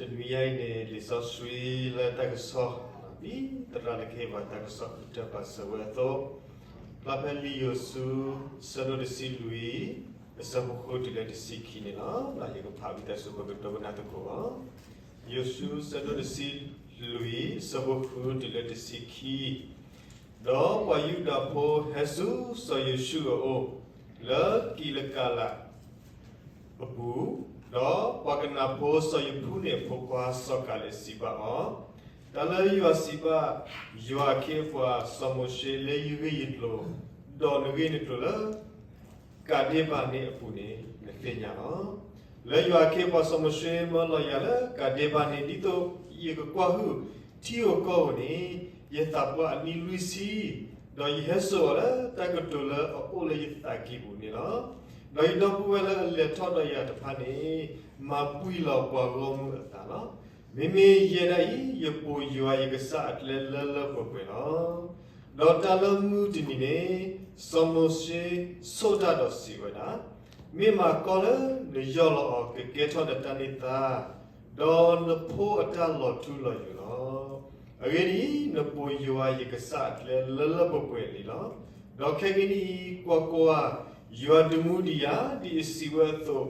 တနွံညါအံၤန့ၣ် လံာ်စီဆှံလၢတၢ်ကစီၣ် ဒ်သရၣ်န့ၣ်ကဟ့ၣ်ပှၤတၢ်ကစီၣ်အကတၢၢ်ပာ်စၢၤဝဲအသိး, ဖျါဖဲလံာ်ယိၤၡူ ဆၢဒိၣ်တဆံလွံၢ် အဆၢဖိဃုတုၤလၢတဆံခံန့ၣ်လီၤ. ယကဖးဝံသးစူၤ ပကဒိကနၣ်သကိးလီၤ. ယိၤၡူ ဆၢဒိၣ်တဆံလွံၢ် အဆၢဖိဃုတုၤလၢတဆံခံ ဒီးပှၤယူဒၤဖိဟဲဆူစီၤယိၤၡူအအိၣ် လၢကံးလကၤလးအပူၤ, ဒီးပှၤကနၣ်ဖိစီၤယဖူန့ၣ်အဖိခွါစီၤကၤလ့းစံးဘၣ်အီၤ, တၢ်လၢယွၤစံးဘၣ် ယွၤအခ့အပှၤစီၤမိၤၡ့လၢယဂ့ၢ်ယကျိၤ, ဒီးနဂ့ၢ်နကျိၤလၢ ကၤဒ့ဘၣ်န့ၣ်အပူၤန့ၣ် နသ့ၣ်ညါလီၤ. လၢယွၤအခ့အပှၤစီၤမိၤၡ့မၢလီၤယၤလၢကၤဒ့ဘၣ်န့ၣ် ဒ်သိးယကကွၢ်ဟုၣ်ထံဧိၤကီၢ်ဧိၤန့ၣ်, ယသးပှၢ်အနံၣ်လွံၢ်ဆံ, ဒီးယဟဲစိာ်အီၤလၢတၢ်ကတိၤလၢအအိၣ်လၢယသးကံၢ်ပူၤန့ၣ်လီၤ. ဒီးယဒီပုၢ်ဝဲၢ်လၢအလဲၤထီၣ်ဒီးယၤတဖၣ်န့ၣ် မၤပှံၢ်လီၤပှၤဂီၢ်မုၢ်အသးလီၤ. မ့မ့ၢ်ယဲဒၣ်အံၤ ယပိာ်ယွၤယကစၢ်အကျဲလၢလၢပှဲၤပှဲၤလီၤ. ဒီးတၢ်လၢမုၢ်တနံၤန့ၣ် စီၤမိၤၡ့ဆိၣ်တၢ်ဒီးစံးဝဲဒၣ်, မ့ၢ်မးကီၢ်လၢနယီၢ်လီၤအီၤကကဲထီၣ်နတၢ်န့ၢ်သါ, ဒီးနဖိအတၢ်လီၤထူလီၤယိာ်လီၤ. အဂ့ၢ်ဒ်အံၤ, နပိာ်ယွၤယကစၢ်အကျဲလၢလၢပှဲၤပှဲၤလံလီၤ. ဒီးခဲကနံၣ်အံၤ ကွၢ်ကွၢ်, ယွၤဒုးမူဒံးယၤ ဒ်အစံးဝဲအသိး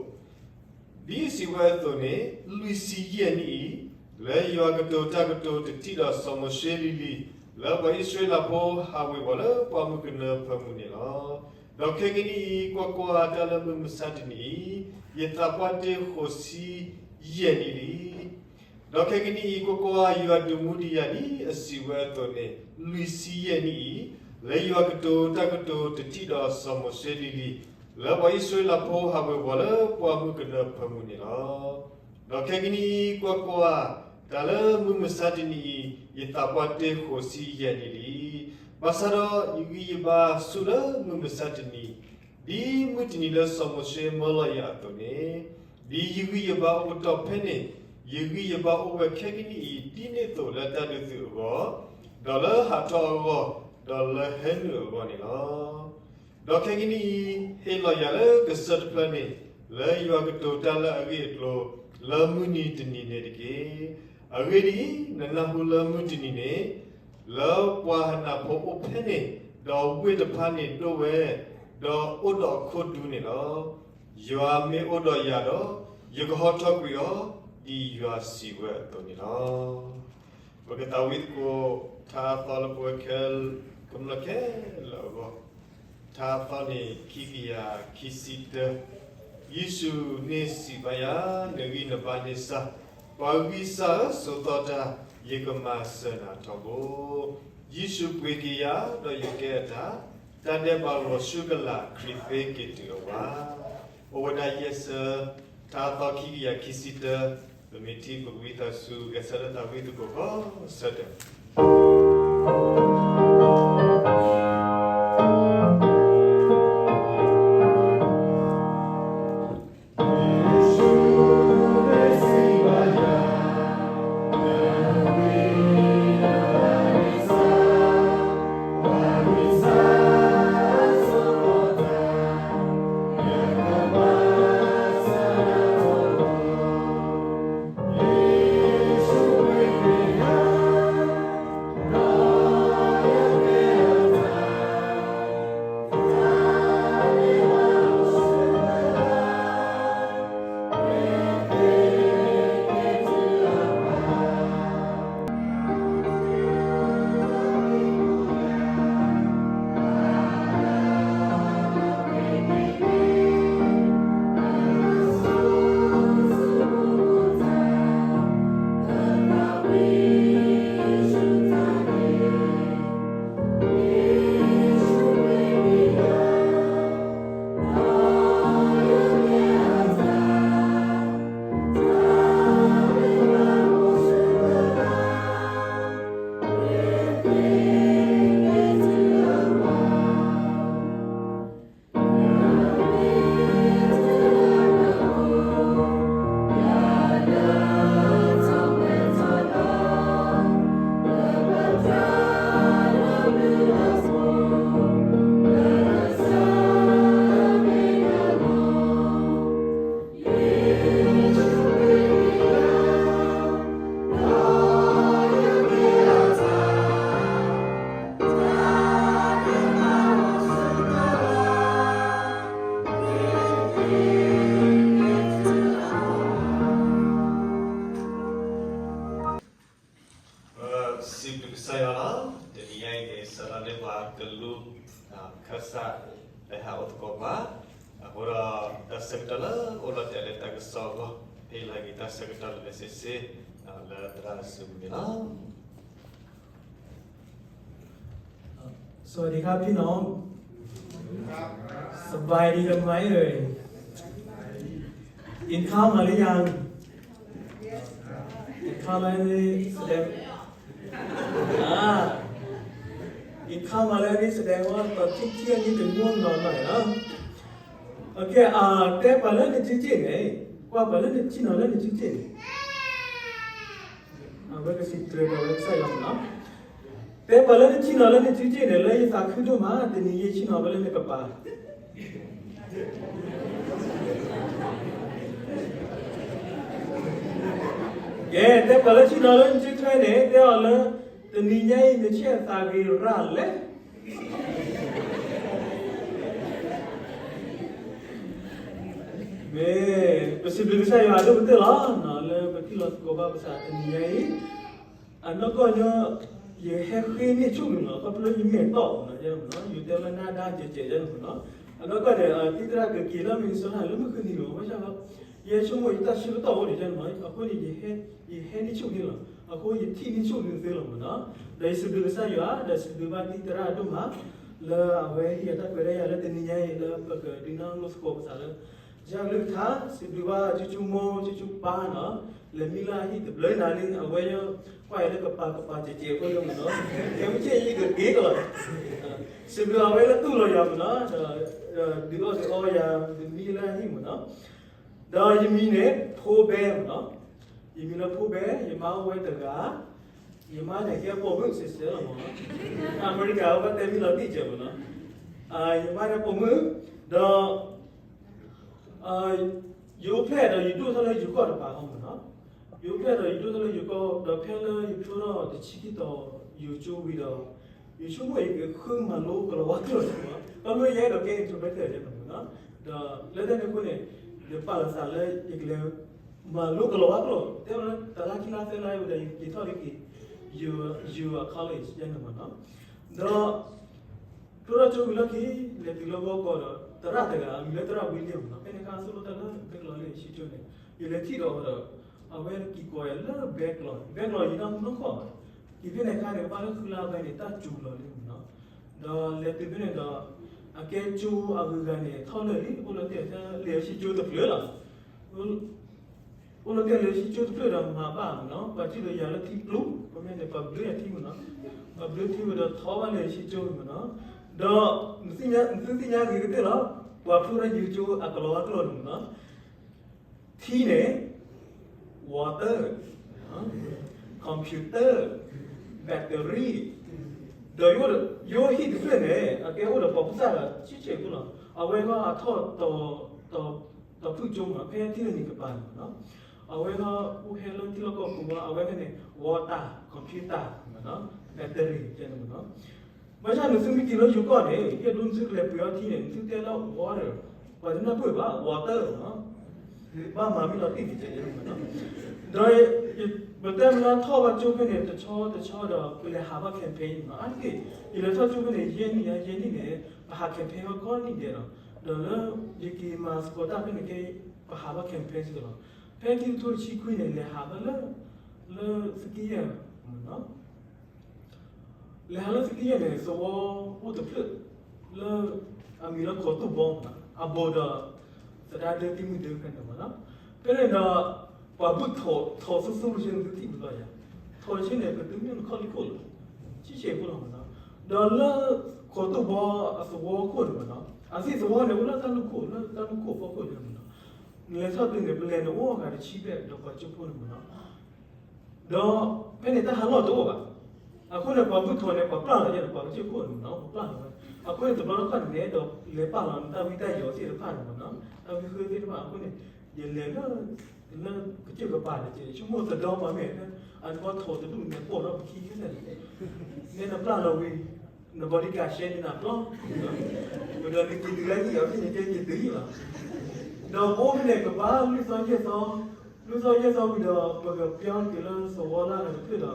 ဒ်အစံးဝဲအသိးန့ၣ် လွံၢ်ဆံယဲၢ်နံၣ်အံၤ, လၢယွၤကတိၤတၢ်ကတိၤတထံၣ်ဒီးစီၤမိၤၡ့လံၤလံၤ, လၢပှၤအံၣ်စရ့လးဖိဟးဝ့ၤဝီၤလၢပှၢ်မုၢ်ကနၢဖၢမုၢ်န့ၣ်လီၤ. ဒီးခဲကနံၣ်အံၤ ကွၢ်ကွၢ်, တၢ်လၢမုၢ်မဆါတနံၤအံၤ, ယသးပှၢ်တ့ၢ်ဃိးဆံယဲၢ်နံၣ်လံ. ဒီးခဲကနံၣ်အံၤ ကွၢ်ကွၢ်, ယွၤဒုးမူဒံးယၤဒ်အစံးဝဲအသိးန့ၣ် လွံၢ်ဆံယဲၢ်နံၣ်အံၤ, လၢယွၤကတိၤတၢ်ကတိၤတထံၣ်ဒီးစီၤမိၤၡ့လံၤလံၤ, လၢပှၤအံၣ်စရ့လးဖိဟးဝ့ၤဝီၤလၢပှၢ်မုၢ်ကနၢဖၢမုၢ်န့ၣ်လီၤ. ဒီးခဲကနံၣ်အံၤ ကွၢ်ကွၢ်, တၢ်လၢမုၢ်မဆါတနံၤအံၤ, ယသးပှၢ်တ့ၢ်ဃိးဆံယဲၢ်နံၣ်လံ. ဘၣ်ဆၣ်ဒီးယဂံၢ်ယဘါဆူၣ်လၢမုၢ်မဆါတနံၤ, ဒ်မုၢ်တနံၤလၢစီၤမိၤၡ့မၢလီၤယၤအသိးန့ၣ်, ဒ်ယဂံၢ်ယဘါအိၣ်ကတီၢ်ဖဲန့ၣ်, ယဂံၢ်ယဘါအိၣ်ဝဲခဲကနံၣ်အံၤ ဒ်န့ၣ်အသိးလၢတၢ်ဒုးသုးအဂီၢ်, ဒီးလၢဟးထီၣ်အဂီၢ်, ဒီးလၢဟဲနုာ်အဂီၢ်န့ၣ်လီၤ. ဒီးခဲကနံၣ်အံၤ ဟ့ၣ်လီၤယၤလၢကစၢၢ်တဖျၢၣ်န့ၣ်, လၢယွၤကတိၤတၢ်လၢအဂ့ၢ်အကျိၤ, လၢမုၢ်နံၤတနံၤန့ၣ်တက့ၢ်. အဂ့ၢ်ဒ်အံၤ, နနၢ်ဟူလၢမုၢ်တနံၤန့ၣ်, လၢပှၤဟနးဖိအိၣ်ဖဲန့ၣ်, ဒီးဝ့ၢ်တဖၣ်န့ၣ်ဒိၣ်ဝဲ, ဒီးအိၣ်ဒီးအခိၣ်ဒူန့ၣ်လီၤ. ယွၤမ့ၢ်အိၣ်ဒီးယၤဒီး, ယကဟီထီၣ်ကွံာ်အီၤ, ဒ်ယွၤစံးဝဲအသိးန့ၣ်လီၤ. ပကသးဝံၣ်သကိး ထါအသီလၢပဝဲခဲလၢာ် ကမျၢၢ်ခဲလၢာ်အဂီၢ်, ထါအသီန့ၣ် ခံကယၤခံဆံတၢ, ယ့ၣ်ၡူးန့ၣ်စံးဘၣ်ယၤ, နဂံၢ်နဘါန့ၣ်စၢ်, ပှၤဂံၢ်စၢ်ဧၢ, ဆိးသီတၢ်, ယကမၤစၢၤနၤထီဘိ. ယ့ၣ်ၡူးပှ့ၤက့ၤယၤ, ဒီးယကဲအတၢ်, တၢ်ဒဲးဘးလီၤဆူကလာ်, ခရံာ်သ့က့ၤတုၤအဝဲ. အိၣ်ဝဲဒၣ်ယဲၢ်ဆၢ, ထါအသီခံကယၤခံဆံတၢ, ပမ့ၢ်ထံၣ်ပကဝံသးစူၤ ဂဲၤဆၢထၢၣ်သးဝံၣ်သကိးကိးဆၢတဲာ် ကလူး ခၢၣ်စး လၢဟးအိၣ်သကိးပှၤ, အဃိဒီး တၢ်ဆၢကတီၢ်လၢအိၣ်လီၤတဲာ်လၢတၢ်ကစီၣ်အဂီၢ် ဟ့ၣ်လီၤက့ၤတၢ်ဆၢကတီၢ်လၢာ်လၢာ်ဆ့ဆ့ လၢသရၣ်စုပူၤန့ၣ်လီၤ. สวัสดีครับพี่น้อง สบายดีกันไหมเอ่ย กินข้าวมาหรือยัง กินข้าวแล้วนี่แสดง อ่า กินข้าวมาแล้วนี่แสดงว่าตอนเที่ยงๆนี่จะง่วงนอนหน่อยเนาะ โอเค อ่า တဲပှၤလၢနစုစ့ၣ်န့ၣ် ကွၢ်ပှၤလၢနဆ့ၣ်နီၤလၢနစုစ့ၣ်န့ၣ် အဝဲကစံးတြၢၤဒီးဝဲကစၢ်ယွၤမ့ၢ်နီၤ, တဲပှၤလၢနဆ့ၣ်နီၤလၢနစုစ့ၣ်န့ၣ် လၢယသးခုဒိၣ်မး တနံၤယဆ့ၣ်နီၤဝဲလၢနကပၤ ကဲ တဲပှၤလၢဆ့ၣ်နီၤလၢနစုထွဲန့ၣ် တဲအီၤလၢ တနံၤညါအံၤ နဆ့ၣ်အသးဂ့ၤရၤလဲၣ်. မ့ၢ် ပစံးဘျုးကစၢ်ယွၤအဒိၣ်ကတၢၢ်လီၤ လၢပထံၣ်လိာ်သကိးဘၣ်ပသးတနံၤညါအံၤ အနီၢ်ကီၢ်ညီ ယဟဲဃ့န့ၢ်ဆူၣ်န့ၣ်လီၤ ခီဖျိယမဲာ်တီၢ်မ့ၢ်နီၤ ယတဲလၢနၢ်ဒါကဲးကဲးယဲၢ်န့ၣ်မ့ၢ်နီၤ, အနီၢ်ကီၢ်န့ၣ် တံၢ်သရၣ်ကက့ၤလၢ Minnesota လၢမုၢ်ဃ့နံၤလီၤ ဘၣ်ဆၣ်ဒီး ယဲဆိကမိၣ်ယတၢ်ဆၢကတီၢ်အိၣ်ဒံးယဲၢ်န့ၣ်မ့ၢ်နီၤ အဃိန့ၣ် ယဟဲန့ၢ်ဆူၣ်န့ၣ်လီၤ အဃိယထံၣ်န့ၢ်ဆူၣ်န့ၣ်သ့လီၤမ့ၢ်နီၤ, ဒီးယစံးဘျုးကစၢ်ယွၤ ဒီးစံးဘျုးဘၣ်တံၢ်သရၣ်အဒိၣ်မး လၢအဝဲဟ့ၣ်အတၢ်ခွဲးတၢ်ယာ်လၢတနံၤညါအံၤ လၢပကဒုးနၢ်လိာ်သကိးပသးလၢ ယကလုၢ်ကထါ စံးဘျုးဘၣ်ကၠူကၠူမိၢ် ကၠူကၠူပၢ်နီၤ, လဲၤမံလၢအဟံၣ်တဘျီနၤန့ၣ် အဝဲကွၢ်ယၤလၢကပၤကပၤစဲးစဲးအဃိလၢမ့ၢ်နီၤ, ခဲမုၢ်ဆ့ၣ်ယကက့ၤကလီၤ, စံးဘျုးအဝဲလၢတူၢ်လိာ်ယၤမ့ၢ်နီၤ, ဒီးဒုးအီၣ်ဒုးအီယၤ ဒုးမံလၢအဟံၣ်မ့ၢ်နီၤ, ဒီးယမံၤန့ၣ် ဖိဘဲမ့ၢ်နီၤ, ယမံၤလၢဖိဘဲ ယမါအိၣ်ဝဲတဂၤ ယမါန့ၣ်ကဲပိာ်မုၣ်စဲးစဲးလီၤမ့ၢ်နီၤ, အမဲရကၤဝဲတဲမံၤလီၤတံၢ်စဲးမ့ၢ်နီၤ, ယမါန့ၣ်ပိာ်မုၣ်, ဒီး ယအိၣ်ဖျဲၣ်ဒီးယဒိၣ်ထီၣ်လၢယိၤကီၢ်တပၤဃီမ့ၢ်နီၤ, ယအိၣ်ဖျဲၣ်ဒီးယဒိၣ်ထီၣ်လၢယိၤကီၢ် ဒီးဖဲလၢယဖျိထီၣ်တဆံခံတီၤ ယိၤကၠိဝံၤဒီး ယဆိကမိၣ်ယကဃုမၤလိကလီၤဝါကျိာ်န့ၣ်မ့ၢ်နီၤ, ဘၣ်မနုၤယအဲၣ်ဒိးကဲ introvert ယဲန့ၣ်မ့ၢ်နီၤ, ဒီးလၢတၢ်န့ၣ်အဃိန့ၣ် ယပာ်လီၤသးလၢယကလဲၤ မၤလိကလီၤဝါကျိာ် တဲဝဲလၢတလါခံလါသၢလါဝံၤဒီး ယက့ၤထီၣ်လၢက့ၤ ယိၤ college ယဲန့ၣ်မ့ၢ်နီၤ, ဒီး ဖျိထီၣ်ကၠိဝံၤလီၢ်ခံ လဲၤတုၤလၢဂီၢ်ကီၢ်ဒီး သရၣ်တဂၤ အမံၤလၢသရၣ်ဝံလ့ၣ်မ့ၢ်နီၤ, ဖဲန့ၣ်အခါ အသိၣ်လိတၢ်လၢဘဲကျီးလၢယဟံၣ်ကၠိန့ၣ် ယလဲၤထံၣ်ဒီးအီၤဒီး အဝဲက့ၤကိးယၤလၢဘဲကျီး, ဘဲကျီးယနီၢ်မူနီၢ်ခီၣ်ဘၣ်, က့ၤဖဲန့ၣ်အခါန့ၣ် ဘၣ်လၢဃုလါဘဲန့ၣ် တၢ်စူၤလီၤလံမ့ၢ်နီၤ, ဒီးလဲၤတုၤဖဲန့ၣ်ဒီး အကဲကၠိအဂုၤအဂၤန့ၣ် ထီၣ်လၢာ်လံ အိၣ်လၢတဲာ် လၢယဟံၣ်ကၠိတဖျၢၣ်လီၤ အိၣ်လၢတဲာ်လၢယဟံၣ်ကၠိတဖျၢၣ်ဒီးမၤဘၣ်မ့ၢ်နီၤ, ပှၤထံၣ်ဒီးယၤလၢထံကျိ, ပမ့ၢ်န့ၣ် ပှၤဘျၢယၤထံမ့ၢ်နီၤ, ပှၤဘျၢထံဝဲဒီးထီဘၣ်လၢယဟံၣ်ကၠိမ့ၢ်နီၤ, ဒီး နသုသ့ၣ်ညါဂ့ၤကတၢၢ်လီၤ, ပှၤဖျိထီၣ်ယဟံၣ်ကၠိအကလီၤဝါကျိာ်န့ၣ်မ့ၢ်နီၤ, ထံန့ၣ် water, computer, battery, ဒီးယိဟံၣ်တဖျၢၣ်န့ၣ် အကဲအိၣ်ဒီးပှၤဖိသၣ်ဒီးဆံးဆံးဖိလီၤ, အဝဲဃီအထီၣ် တီၤဖုၣ်ကၠိမ့ၢ် ဖဲထံၣ်လၢနံၣ်ကပၤန့ၣ်မ့ၢ်နီၤ, အဝဲဃီအိၣ်ဟဲလၢထံလီၢ်ကီၢ်ပူၤဝဲ အဝဲဖဲန့ၣ် water, computer, battery ကဲန့ၣ်မ့ၢ်နီၤ, ဘၣ်ဆၣ်နသုမ့ၢ်က့ၤလၢယိၤကီၢ်န့ၣ် ယဲၢ်ဒိနသုကလဲၤပှ့ၤအီထံန့ၣ် နသုတဲလၢ water, ပှၤတနၢ်ပၢၢ်ဘၣ် water မ့ၢ်နီၤ, ဘၣ်မၤမ့ၢ်လီၤတံၢ်န့ၣ်ကဲန့ၣ်မ့ၢ်နီၤ, ဒီး ပတဲမ့ၢ်လၢထီၣ်ဘၣ်ကၠိဖဲန့ၣ် တဆီတဆီဒီး ပလဲၤဟးဘၣ် campaign မ့ၢ်နီၤ, အါတက့ၢ် ယလဲၤထီၣ်ကၠိဖဲန့ၣ် ယဲၢ်နံၣ်ညါ ယဲၢ်နံၣ်န့ၣ် ပဟး campaign ဝဲကိးနံၣ်ဒဲးလီၤ, ဒီးလၢယက့ၤမၤသကိးတၢ်ဖဲန့ၣ်ကဲ ပဟးဘၣ် campaign စ့ၢ်ကီးလီၤ, ဖဲခံကထိတဆံခွံန့ၣ် လဲၤဟးဘၣ်လၢ လၢသုးက့ယဲၢ်မ့ၢ်နီၤ လဲၤဟးလၢသုးက့ယဲၢ်န့ၣ် သဝီအိၣ်တဖျၢၣ် လၢအမံၤလၢခိးတူၢ်ဘီမ့ၢ်နီၤ အဘူးဒီး သဒါဒၢတံၤမုၢ်ဒၢဖဲန့ၣ်မ့ၢ်နီၤ, ဖဲန့ၣ်ဒီး ပှၤဘုၣ်ထိးထိးသူသူလၢ သုထံၣ်ပူၤလီၤယၤ, ထိးဆ့န့ၣ် ကတုၤန့ၢ်နခီၣ်လံၢ်ခိၣ်လီၤ, ဆံးဆံးဖိလီၤမ့ၢ်နီၤ, ဒီးလၢခိးတူၢ်ဘီအသဝီခိၣ်န့ၣ်မ့ၢ်နီၤ အသံၣ်သဝီန့ၣ် အိၣ်လၢတၢ်လူၢ်ခိၣ် လၢတၢ်လူၢ်ခိၣ်ဖီခိၣ်န့ၣ်မ့ၢ်နီၤ, နလဲၤထီၣ်တုၤန့ၣ် ပလဲၤန့ၣ်အိၣ်အဂၤတဆံဘျဲၣ်ဒီးပှၤကၠိဖိန့ၣ်မ့ၢ်နီၤ ဒီးဖဲန့ၣ်တၢ်ဟးလီၢ်တအိၣ်ဘၣ်. အဃိန့ၣ် ပှၤဘုၣ်ထိးန့ၣ် ပှၤပျၢ်လီၤယဲၢ်န့ၣ် ပှၤကစၢၢ်ခိၣ်န့ၣ်မ့ၢ်နီၤ ပှၤပျၢ်လီၤဝဲ. အဃိန့ၣ် တဘျီတခီၣ်န့ၣ် အဲၣ်ဒိးလဲၤပာ်လီၤနတၢ်ဝံတၢ်ယိးသ့ၣ်တဖၣ်န့ၣ်မ့ၢ်နီၤ တၢ်ဝံဃၢသ့ၣ်တဖၣ် အဃိန့ၣ် ယလဲၤလၢ လၢကစၢၢ်ကပၤန့ၣ် ယဆိကမိၣ်သဒီပှၤမ့ၢ် အတဘီထိးတဒူၣ်န့ၣ် ပိာ်ထီၣ်ပခံခဲလၢာ်န့ၣ် မ့ၢ်နပျၢ်လီၤဝံၤ န bodyguard ရှဲန့ၢ်နၤပျီ ပဒီးနက့ၤတုၤလၢဟံၣ်အီၤ ဖဲန့ၣ်ကဲက့ၤတုၤဟံၣ်လီၤ. ဒီးပအိၣ်ဖဲန့ၣ် ကဘၣ်လွံၢ်သီယဲၢ်သီ, လွံၢ်သီယဲၢ်သီဝံၤဒီး ပကပျီက့ၤလၢသဝီလၢ်လၢ်တဖျၢၣ်ဒီး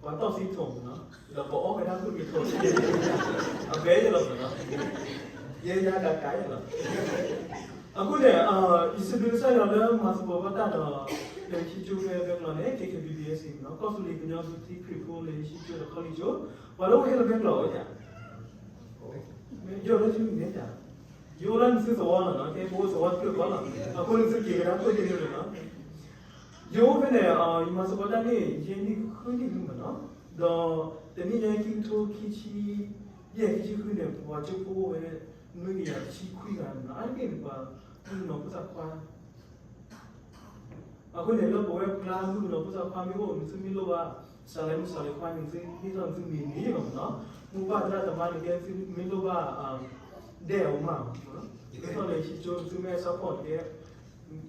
ပှၤတီၢ်သံထိးမ့ၢ်နီၤ, ဒီးပအီၣ်ကဒါကူၣ်က့ၤထိးသံ, အဘဲယလီၤမ့ၢ်နီၤ, ယဲယါကးကးယလီၤ. အဃိန့ၣ် ယစံးဘျုးကစၢ်ယွၤလၢမၤသကိးဘၣ်တၢ်ဒီး လၢယဟံၣ်ကၠိဖဲဘဲကျီန့ၣ် K K B B S မ့ၢ်နီၤ, ကီၢ်သူလ့ၤကညီဘျုးထံခရံာ်ဖိလၢယဟံၣ်ကၠိဒီးခီလ့ၣ်ကၠိ, ပှၤလၢအိၣ်ဟဲလၢဘဲကျီဝဲဒၣ် ယအိၣ်လၢသုမဲာ်ညါ, ယအိၣ်လၢနသုသဝီလီၤနီၤ, ကဲပအိၣ်သဝီတဖျၢၣ်ဃီလီၤ, အဃိနသုက့ၤကဒါခိၣ်ဒ်န့ၣ်လီၤနီၤ. ယအိၣ်ဖဲန့ၣ် ယမၤသကိးတၢ်န့ၣ် ယဲၢ်နံၣ်ဃုနံၣ်လံမ့ၢ်နီၤ, ဒီးတနံၣ်ညါခံကထိခံဆံယဲၢ်ခံဆံဃုန့ၣ် ပှၤကၠိဖိအိၣ်ဝဲ နွံကယၤတဆံခွံဂၤန့ၣ်နီၤ, အါတက့ၢ်န့ၣ်ပှၤ မုၣ်ကနီၤဖိသၣ်ခွါ အဃိန့ၣ် လၢပဝဲပကျါမုၣ်ကနီၤဖိသၣ်ခွါမ့ၢ်အိၣ် နသုမ့ၢ်လိၣ်ဘၣ် စးလဲမုၣ်စးလဲခွါန့ၣ် နသုဟ့ၣ်ထီၣ်နသုမံၤန့ၣ်လီၤမ့ၢ်နီၤ, မိၢ်ပၢ်သရၣ်သမါန့ၣ်ကဲ သုမ့ၢ်လိၣ်ဘၣ် ဒဲၣ်အမါမ့ၢ်နီၤ, ဟ့ၣ်ထီၣ်လၢယဟံၣ်ကၠိ သုမ့ၢ် support ကဲ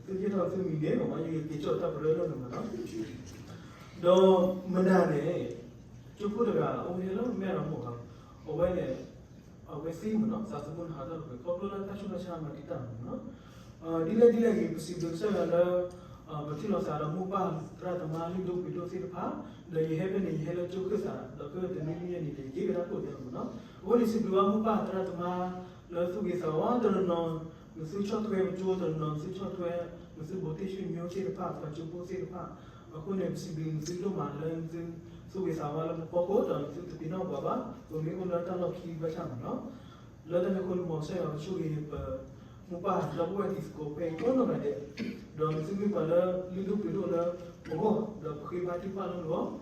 သုဟ့ၣ်ထီၣ်သုမံၤန့ၣ်မ့ၢ်နီၤ, ယကက့ၤကၠီၣ်တၢ်ပရၢလၢနမ့ၢ်နီၤ, ဒီးမနုၤန့ၣ် ကၠိဖိတဂၤ အဝဲဟဲလၢမဲၢ်ရမိၢ်ဘၣ်, အဝဲန့ၣ် အဝဲသ့ၣ်မ့ၢ်နီၤ သးသမူနဟးထီၣ်တပှဲၤ ခီဖျိလၢတၢ်ဆူးတၢ်ဆါမၤတံာ်တာ်မ့ၢ်နီၤ, ဒ်လဲၣ်ဒ်လဲၣ်ဂ့ၤ ပစံးဘျုးကစၢ်ယွၤလၢ ပထံၣ်လိာ်သးဒီးမိၢ်ပၢ်သရၣ်သမါလုၢ်ဒိၣ်ပှ့ၤဒိၣ်သ့ၣ်တဖၣ်, ဒီးယဟဲဖဲန့ၣ် ယဟဲလၢကၠိခၢၣ်သး ဒီးကတနွံနံၣ်ယဲၢ်နံၣ်ဒီး ယက့ၤကဒါခိၣ်ဒဲးမ့ၢ်နီၤ, အဃိန့ၣ်စံးဘျုးဘၣ်မိၢ်ပၢ်သရၣ်သမါ လၢသူၣ်ဂ့ၤသးဝါတနီၤနီၤ, နသုဆီၣ်ထွဲပကၠိတနီၤနီၤ, နသုဆီၣ်ထွဲ နသုဘိးသ့ၣ်ဆူၣ်ညိသ့ၣ်တဖၣ် ပှၤကၠိဖိသ့ၣ်တဖၣ်, အဃိန့ၣ် ပစံးဘျုးနသုဒိၣ်မးလၢနသု သူၣ်ဂ့ၤသးဝါလၢပဖီခိၣ် ဒီးနသုတပ့ၤနီၣ်ပှၤဘၣ်, ပမ့ၢ်အိၣ်လၢတၢ်လီၢ်ခံဘၣ်ဆၣ်မ့ၢ်နီၤ, လၢတၢ်န့ၣ်အဃိန့ၣ် မ်ကစၢ်ယွၤကဆိၣ်ဂ့ၤပ မိၢ်ပၢ်ဒီပုၢ်ဝဲၢ်တံၤသကိးဖဲကိးနီၢ်ဂၤဒဲး, ဒီးနသုမ့ၢ်ပှၤလၢလုၢ်ဒိၣ်ပှ့ၤဒိၣ်လၢပဂီၢ် ဒီးပဃ့ဘါထုကဖၣ်လၢနဂီၢ်,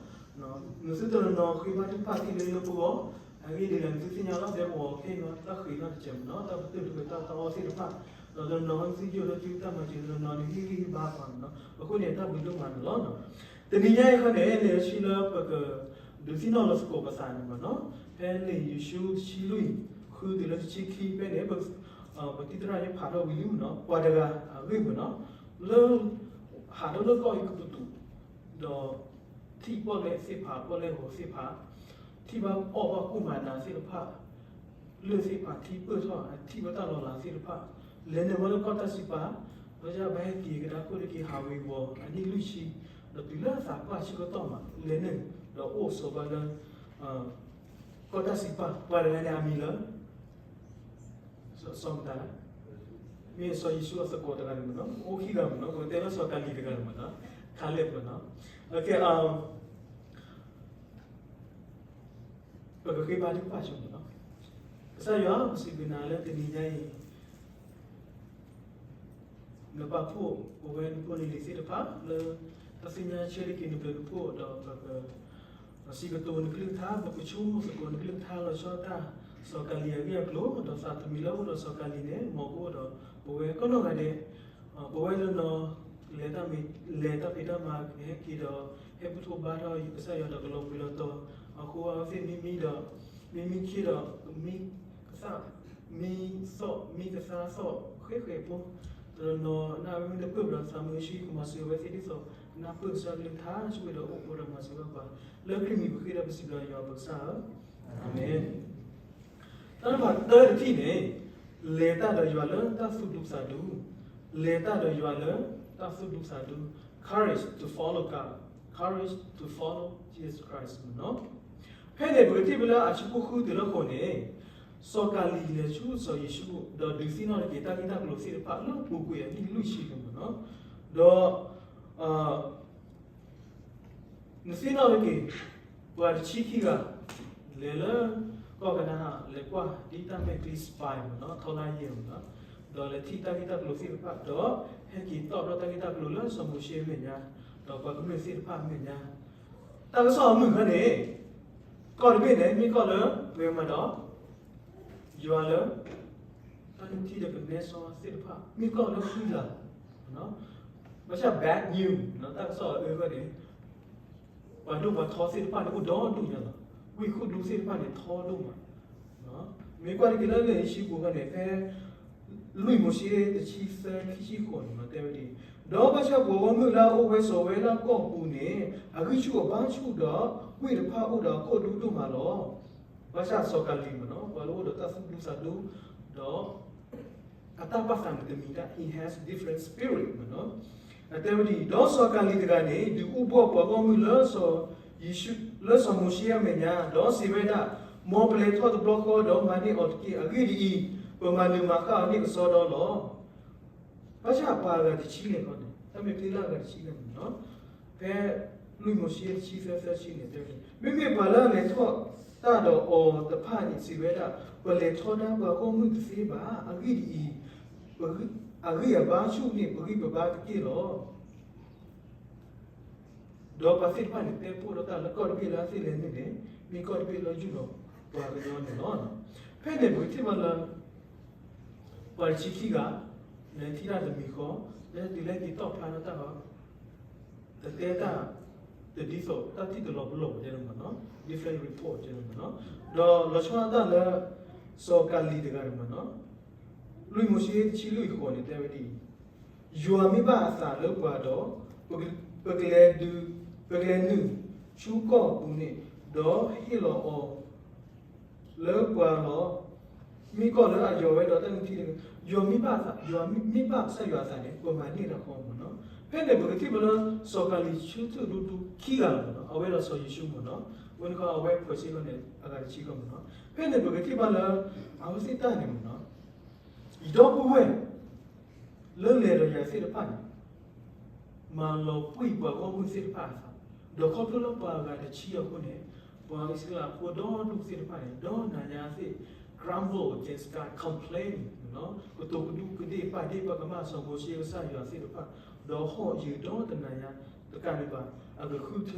နသုတနီၤနီၤဃ့ဘါထုကဖၣ်သ့လၢလၢပဂီၢ်, အဂ့ၢ်ဒ်လဲၣ် နသုသ့ၣ်ညါလီၤ ဒဲကဝီၤခဲအံၤနီၤ တၢ်ဃ့နီတစဲးမ့ၢ်နီၤ, တၢ်ပတုာ်တဂ့ၤ တၢ်တအီၣ်သ့ၣ်တဖၣ်, ဒီးတနီၤနီၤနသုယိၣ်လၢသုတၢ်မၤစၢၤ တနီၤနီၤနဟ့ၣ်ဂံၢ်ဟ့ၣ်ဘါပှၤမ့ၢ်နီၤ, အဃိန့ၣ် တၢ်ဘျုးဒိၣ်မးန့ၣ်လီၤ. တနံၤညါအံၤခီန့ၣ် လၢဆံလၢပကဒုးသ့ၣ်နီၣ်လီၤသကိးပသးန့ၣ်မ့ၢ်နီၤ, ဖဲလံာ်ယိၤၡူတဆံလွံၢ် ဃုတုၤလၢတဆံခံဖဲန့ၣ် ပတံၤသရၣ်န့ၣ်ဖးထီၣ်ဝံၤလံမ့ၢ်နီၤ, ပှၤတဂၤအဂ့ၢ်မ့ၢ်နီၤ, လၢ ဟးထီၣ်လၢကီၢ်အဲၤကူပတူး, ဒီး ထံၣ်ပီၣ်လဲၣ်သ့ၣ်တဖၣ် ပီၣ်လဲၣ်ဂီၤသ့ၣ်တဖၣ်, ထံၣ်ဘၣ်အီၣ်ဘၣ်ကိၣ်မၤနၤသ့ၣ်တဖၣ်, လၢၢ်သ့ၣ်တဖၣ်ထံပၢၢ်ထီၣ် ထံၣ်ဘၣ်တၢ်လီၤလးသ့ၣ်တဖၣ်, လဲၤနုာ်ဝဲလၢကီၢ်တၢ်စံးပာ်, ဘၣ်ဆၣ်ဘၣ်ဟဲက့ၤကဒါခိၣ်တက့ၤဟးဝ့ၤဝီၤအနံၣ်လွံၢ်ဆံ, ဒီးတုၤလၢအသးပှၢ်ဆၢကတီၢ်မး လဲၤနုာ် ဒီးအိၣ်ဆိးဘၣ်လၢ ကီၢ်တၢ်စံးပာ် ပှၤတဂၤန့ၣ်အမံၤလၢ စီၤမတၤ, မ့ၢ်စီၤယိၤၡူအသကိးတဂၤန့ၣ်မ့ၢ်နီၤ, အိၣ်ခံဂၤမ့ၢ်နီၤ, ပကတဲလၢစီၤကၤလံၤတဂၤန့ၣ်မ့ၢ်နီၤ, ခၤလ့ၣ်မ့ၢ်နီၤ, ပကဃ့ဘါထုကဖၣ်ဆိမ့ၢ်နီၤ, ကစၢ်ယွၤ ပစံးဘျုးနၤလၢတနံၤညါအံၤ နပာ်ဖှိၣ်ပဝဲနဖိနလံၤသ့ၣ်တဖၣ်လၢ တၢ်သ့ၣ်ညါဆၢတက့ၤနဘျုးနဖှိၣ်ဒီး ပစံးကတိၤနကလုၢ်ကထါ ပကဆိကမိၣ်သကိးနကလုၢ်ကထါလီၤဆီဒၣ်တၢ် စီၤကၤလံၤအဂ့ၢ်အကျိၤ ဒီးသးတမံၤလၢအိၣ်ဒီးစီၤကၤလံၤန့ၣ် မ်ကအိၣ်ဒီးပဝဲကိးနီၢ်ဂၤဒဲး, ပဝဲလၢနီၤ လဲၤတၢ်ဖံးတၢ်မၤ ဟဲက့ၤဒီး ဟဲဘူၣ်ထီၣ်ဘါထီၣ် ကစၢ်ယွၤဒီးကလီၤဘှံးလီၤတီၤ အဃိအဝဲသ့ၣ်မံမံဒီး မံမံခ့ဒီး မံကစၢ် မံသီၣ် မံကသါသီၣ် ဃဲဃဲဖိ တနီၤနီၤ နၢ်ဝဲမ့ၢ်တပၢၢ်ဒီး သးမုၢ်ဆှံကမၤစၢၤဝဲသ့ၣ်ဒ်သိး နၢ်ပၢၢ်ကစၢ်ကလုၢ်ကထါ ဆိၣ်ဂ့ၤဒီးအိၣ်ဖှိၣ်ဒီးမၤစၢၤဘၣ်ပှၤ လၢခရံာ်မံၤပဃ့ဒီးပစံးဘျုးယွၤပကစၢ်ဧၢ, အၤမ့ၣ်. တၢ်တဖၣ်တၢတထံၣ်န့ၣ် လဲၤတၢ်ဒီးယွၤလၢတၢ်သူၣ်ဒူသးဒူ, လဲၤတၢ်ဒီးယွၤလၢတၢ်သူၣ်ဒူသးဒူ, courage to follow God, courage to follow Jesus Christ မ့ၢ်နီၤ. ဖဲန့ၣ်ပကထံၣ်ဖဲလၢအဆၢဖိဃုတုၤလၢဃိးန့ၣ် စီၤကၤလံၤလဲၤဆူစီၤယ့ၣ်ၡူး ဒီးဒုးသ့ၣ်နီၣ်တက့ၢ်တၢ်ဂ့ၢ်တၢ်ကျိၤသ့ၣ်တဖၣ်လၢပူၤကွံာ်အနံၣ်လွံၢ်ဆံန့ၣ်မ့ၢ်နီၤ, ဒီး နသ့ၣ်နီၣ်တက့ၢ် ပှၤတဆံခံဂၤ လဲၤလၢကီၢ်ကနၤအၣ် လဲၤကွၢ်ဒ်တၢ်မဲာ်ချံ spy မ့ၢ်နီၤ ထောက်လှမ်းရေး မ့ၢ်နီၤ, ဒီးလဲၤထံၣ်တၢ်ဂ့ၢ်တၢ်ကျိၤသ့ၣ်တဖၣ် ဒီးဟဲက့ၤတီၣ်ထီၣ်တၢ်ဂ့ၢ်တၢ်ကျိၤလၢစီၤမိၤၡ့အမဲာ်ညါ ဒီးပှၤကမျၢၢ်သ့ၣ်တဖၣ်အမဲာ်ညါ, တၢ်ကစီၣ်အမုၢ်ခါန့ၣ် ကီၢ်တဘ့ၣ်န့ၣ် မ့ၢ်ကီၢ်လၢပှဲၤမးဒီး ယွၤလၢ တၢ်နုၢ်ထံဒီးကနဲစီသ့ၣ်တဖၣ် မ့ၢ်ကီၢ်လၢဃံလၤ, ဘၣ်ဆၣ် bad news တၢ်ကစီၣ်အအၢဘၣ်န့ၣ် ပှၤဒိၣ်ပှၤထီသ့ၣ်တဖၣ်န့ၣ် အိၣ်ဒီဒူၣ်ညါလီၤ. ဝ့ၢ်ခိၣ်ဒူသ့ၣ်တဖၣ်န့ၣ် ထီဒိၣ်မး, မ့ၢ်ကွၢ်တက့ၢ်လၢလံာ်အံၤ ဟံၣ်ပူၤခါန့ၣ် ဖဲ လွံၢ်မိၤၡ့ တဆံသၢ ခံဆံဃိးန့ၣ် တဲဝဲဒ်အံၤ, ဒီးဘၣ်ဆၣ်ပှၤဂီၢ်မုၢ်လၢအအိၣ်ဝဲဆိးဝဲလၢကီၢ်ပူၤန့ၣ် အဂံၢ်ဆူၣ်အဘါဆူၣ်ဒီး ဝ့ၢ်တဖၣ်အိၣ်ဒီးအခိၣ်ဒူဒိၣ်မးလီၤ. ဘၣ်ဆၣ်စီၤကၤလံၤမ့ၢ်နီၤ ပှၤလၢအိၣ်ဒီးတၢ်သူၣ်ဒူသးဒူ ဒီး အတၢ်ပာ်သးန့ၣ်တမံၤဒၣ် he has different spirit မ့ၢ်နီၤ, အတဲဝဲဒ်အံၤ, ဒီးစီၤကၤလံၤတဂၤန့ၣ် ဒုးအိၣ်ဘှီၣ်ပှၤဂီၢ်မုၢ်လၢစီၤ ယ့ၣ်ၡူးလၢစီၤမိၤၡ့အမဲာ်ညါ, ဒီးစံးဝဲဒၣ်, မ်ပလဲၤထီၣ်တဘျီဃီ, ဒီးမၤန့ၢ်အီၤတက့ၢ်. အဂ့ၢ်ဒ်အံၤ, ပမၤနၢၤမၤဃၣ်အီၤန့ၣ်ကစီဒီလီၤ. ဘၣ်ဆၣ်ပှၤအဂၤတဆံန့ၣ်ခီန့ၣ်, တၢ်မ့ၢ်သ့လၢအဂၤတဆံန့ၣ်မ့ၢ်နီၤ, ဖဲလွံၢ်မိၤၡ့တဆံသၢသၢဆံန့ၣ်တဲဝဲ, မ့မ့ၢ်ပှၤလၢအလဲၤထီၣ်တၢ်ဒီးအီၤတဖၣ်န့ၣ် စံးဝဲဒၣ်, ပလဲၤထီဒါပှၤဂီၢ်မုၢ်တသ့ဘၣ်. အဂ့ၢ်ဒ်အံၤ, အဂံၢ်အဘါဆူၣ်န့ၣ် ပဂံၢ်ပဘါတက့ၢ်လီၤ. ဒီးပှၤသ့ၣ်တဖၣ်န့ၣ် တဲဖှိၣ်ဒီးတၢ်လၢကီၢ်တဘ့ၣ်လၢအသ့ၣ်လဲၤန့ၣ်န့ၣ်, မ့ၢ်ကီၢ်တဘ့ၣ်လၢယူၢ်လီၤပှၤကညီန့ၣ်လီၤ. ဖဲန့ၣ်ပကထံၣ်ဘၣ်လၢ ပှၤတဆံခံဂၤ လဲၤထံၣ်တၢ်တမံၤဃီ, လၢတုၤလၢက့ၤတီၣ်ဖျါထီၣ်တၢ်ဃီ, တတဲတၢ်တဒ်သိး တၢ်ထံၣ်တလီၤပလိာ်တဲန့ၣ်မ့ၢ်နီၤ, different report တဲန့ၣ်မ့ၢ်နီၤ, ဒီးလီၤဆီဒၣ်တၢ်လၢ စီၤကၤလံၤတဂၤန့ၣ်မ့ၢ်နီၤ, လွံၢ်မိၤၡ့တဆံလွံၢ်ဃိးန့ၣ် တဲဝဲဒ်အံၤ, ယွၤမ့ၢ်ဘၣ်အသးလၢပှၤဒီး, ပကလဲၤဒုး, ပကလဲၤနုာ်ဆူကီၢ်အပူၤန့ၣ်, ဒီးဟ့ၣ်လီၤအီၤလၢပှၤလီၤ. မ့ၢ်ကီၢ်လၢအယီၤဝဲဒီးတၢ်နုၢ်ထံတဂ့ၤ. ယွၤမ့ၢ်ဘၣ်အသး, ယွၤမ့ၢ်ဘၣ်ကစၢ်ယွၤအသးန့ၣ် ပမၤန့ၢ်တၢ်ဃီမ့ၢ်နီၤ. ဖဲန့ၣ်ပကထံၣ်ဘၣ်လၢ စီၤကၤလံၤဆၢထၢၣ်ဒူဒူခံဂၤလီၤမ့ၢ်နီၤ, အဝဲဒီးစီၤယ့ၣ်ၡူးမ့ၢ်နီၤ, အဝဲန့ၣ်ဃီအဝဲဖှဲးစ့ၢ်ကီးန့ၣ် အဂၤတဆံဃီမ့ၢ်နီၤ. ဖဲန့ၣ်ပကထံၣ်ဘၣ်လၢ အဝဲသ့ၣ်တၢ်န့ၣ်မ့ၢ်နီၤ, ယဒီပုၢ်ဝဲၢ် လၢလဲၤဒီးယၤသ့ၣ်တဖၣ်န့ၣ် မၤလီၤကွံာ်ပှၤဂီၢ်မုၢ်သ့ၣ်တဖၣ်အသး, ဒီးခီဖျိလၢပှၤအဂၤတဆံအဃိန့ၣ်, ပှၤအံၣ်စရ့လးဖိဒီဒူၣ်သ့ၣ်တဖၣ်န့ၣ် ဒီးနၤညါသ့ၣ် grumble against God, complain, ကတိၤကဒူကဒ့ၣ်ပာ်ဒ့ၣ်ပှၤကမၣ် စီၤမိၤၡ့ကစၢ်ယွၤသ့ၣ်တဖၣ်, ဒီးဟီၣ်ယၢၤဒီတနၤညါတကးဒံးဘၣ်, အကဃုထၢ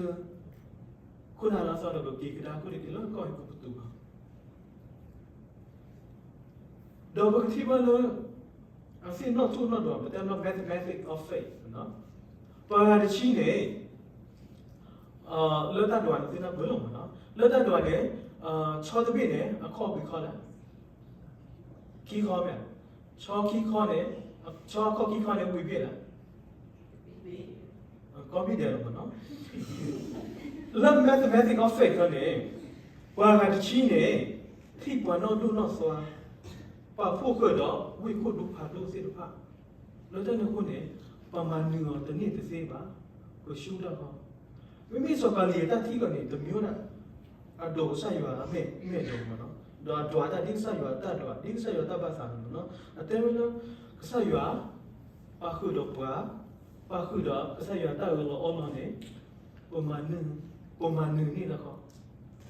ခိၣ်နၢ်လၢအသီဒီးကက့ၤကဒါခိၣ်တက့ၢ်လၢကီၢ်အဲၤကူပတူးဘၣ် ဒီးပကထံၣ်ဘၣ်လၢ အသ့ၣ်နီၣ်ထိၣ်နီၣ်ဒွး ပတဲမ့ၢ် mathematics of faith ပှၤဂၤတဆံန့ၣ် လၢတၢ်ဒွးန့ၣ်သ့ၣ်နီၣ်ပၢၢ်လီၤမ့ၢ်နီၤ, လၢတၢ်ဒွးန့ၣ် ဆီတဘ့ၣ်န့ၣ် အခီၣ်ဝံၤခီလဲၣ်, ခံခီမ့ၢ်, ဆီခံခီန့ၣ်, ဆီအခီၣ်ခံခီန့ၣ် ဝံၤဘ့ၣ်လဲၣ် ကီၢ်ဘံၣ်ဒဲးလီၤမ့ၢ်နီၤ, လၢ mathematics of faith ခီန့ၣ်, ပှၤဂၤတဆံန့ၣ် ထံၣ်ပှၤနီၢ်ဒိၣ်နီၢ်သွါ ပာ်ဖှိၣ်ဃုာ်ဒီးဝ့ၢ်ခိၣ်ဒူဖးဒိၣ်သ့ၣ်တဖၣ်, လၢတၢ်န့ၣ်အဃိန့ၣ် ပမၤနၢၤအီၤတန့ၢ်တသ့ဘၣ်, ပဆူၣ်တၢ်ဃီ, မ့မ့ၢ်စီၤပၤလံၤအတၢ်ထံၣ်ဃီန့ၣ် တမံၤဒၣ် အဒိးကစၢ်ယွၤအမဲာ်မဲာ်ဒိးမ့ၢ်နီၤ, ဒီးအဒွးတၢ်ဒ်ကစၢ်ယွၤအတၢ်ဒွး ဒ်ကစၢ်ယွၤတၢ်ဘၣ်သးန့ၣ်မ့ၢ်နီၤ, အတဲဝဲလၢ ကစၢ်ယွၤ ပာ်ဃုာ်ဒီးပှၤ, ပာ်ဃုာ်ဒီးကစၢ်ယွၤတၢ်အၢၣ်လီၤအီလီၤန့ၣ်, ပမၤနၢၤ, ပမၤနၢၤန့ၢ်တၢ်ဃီ,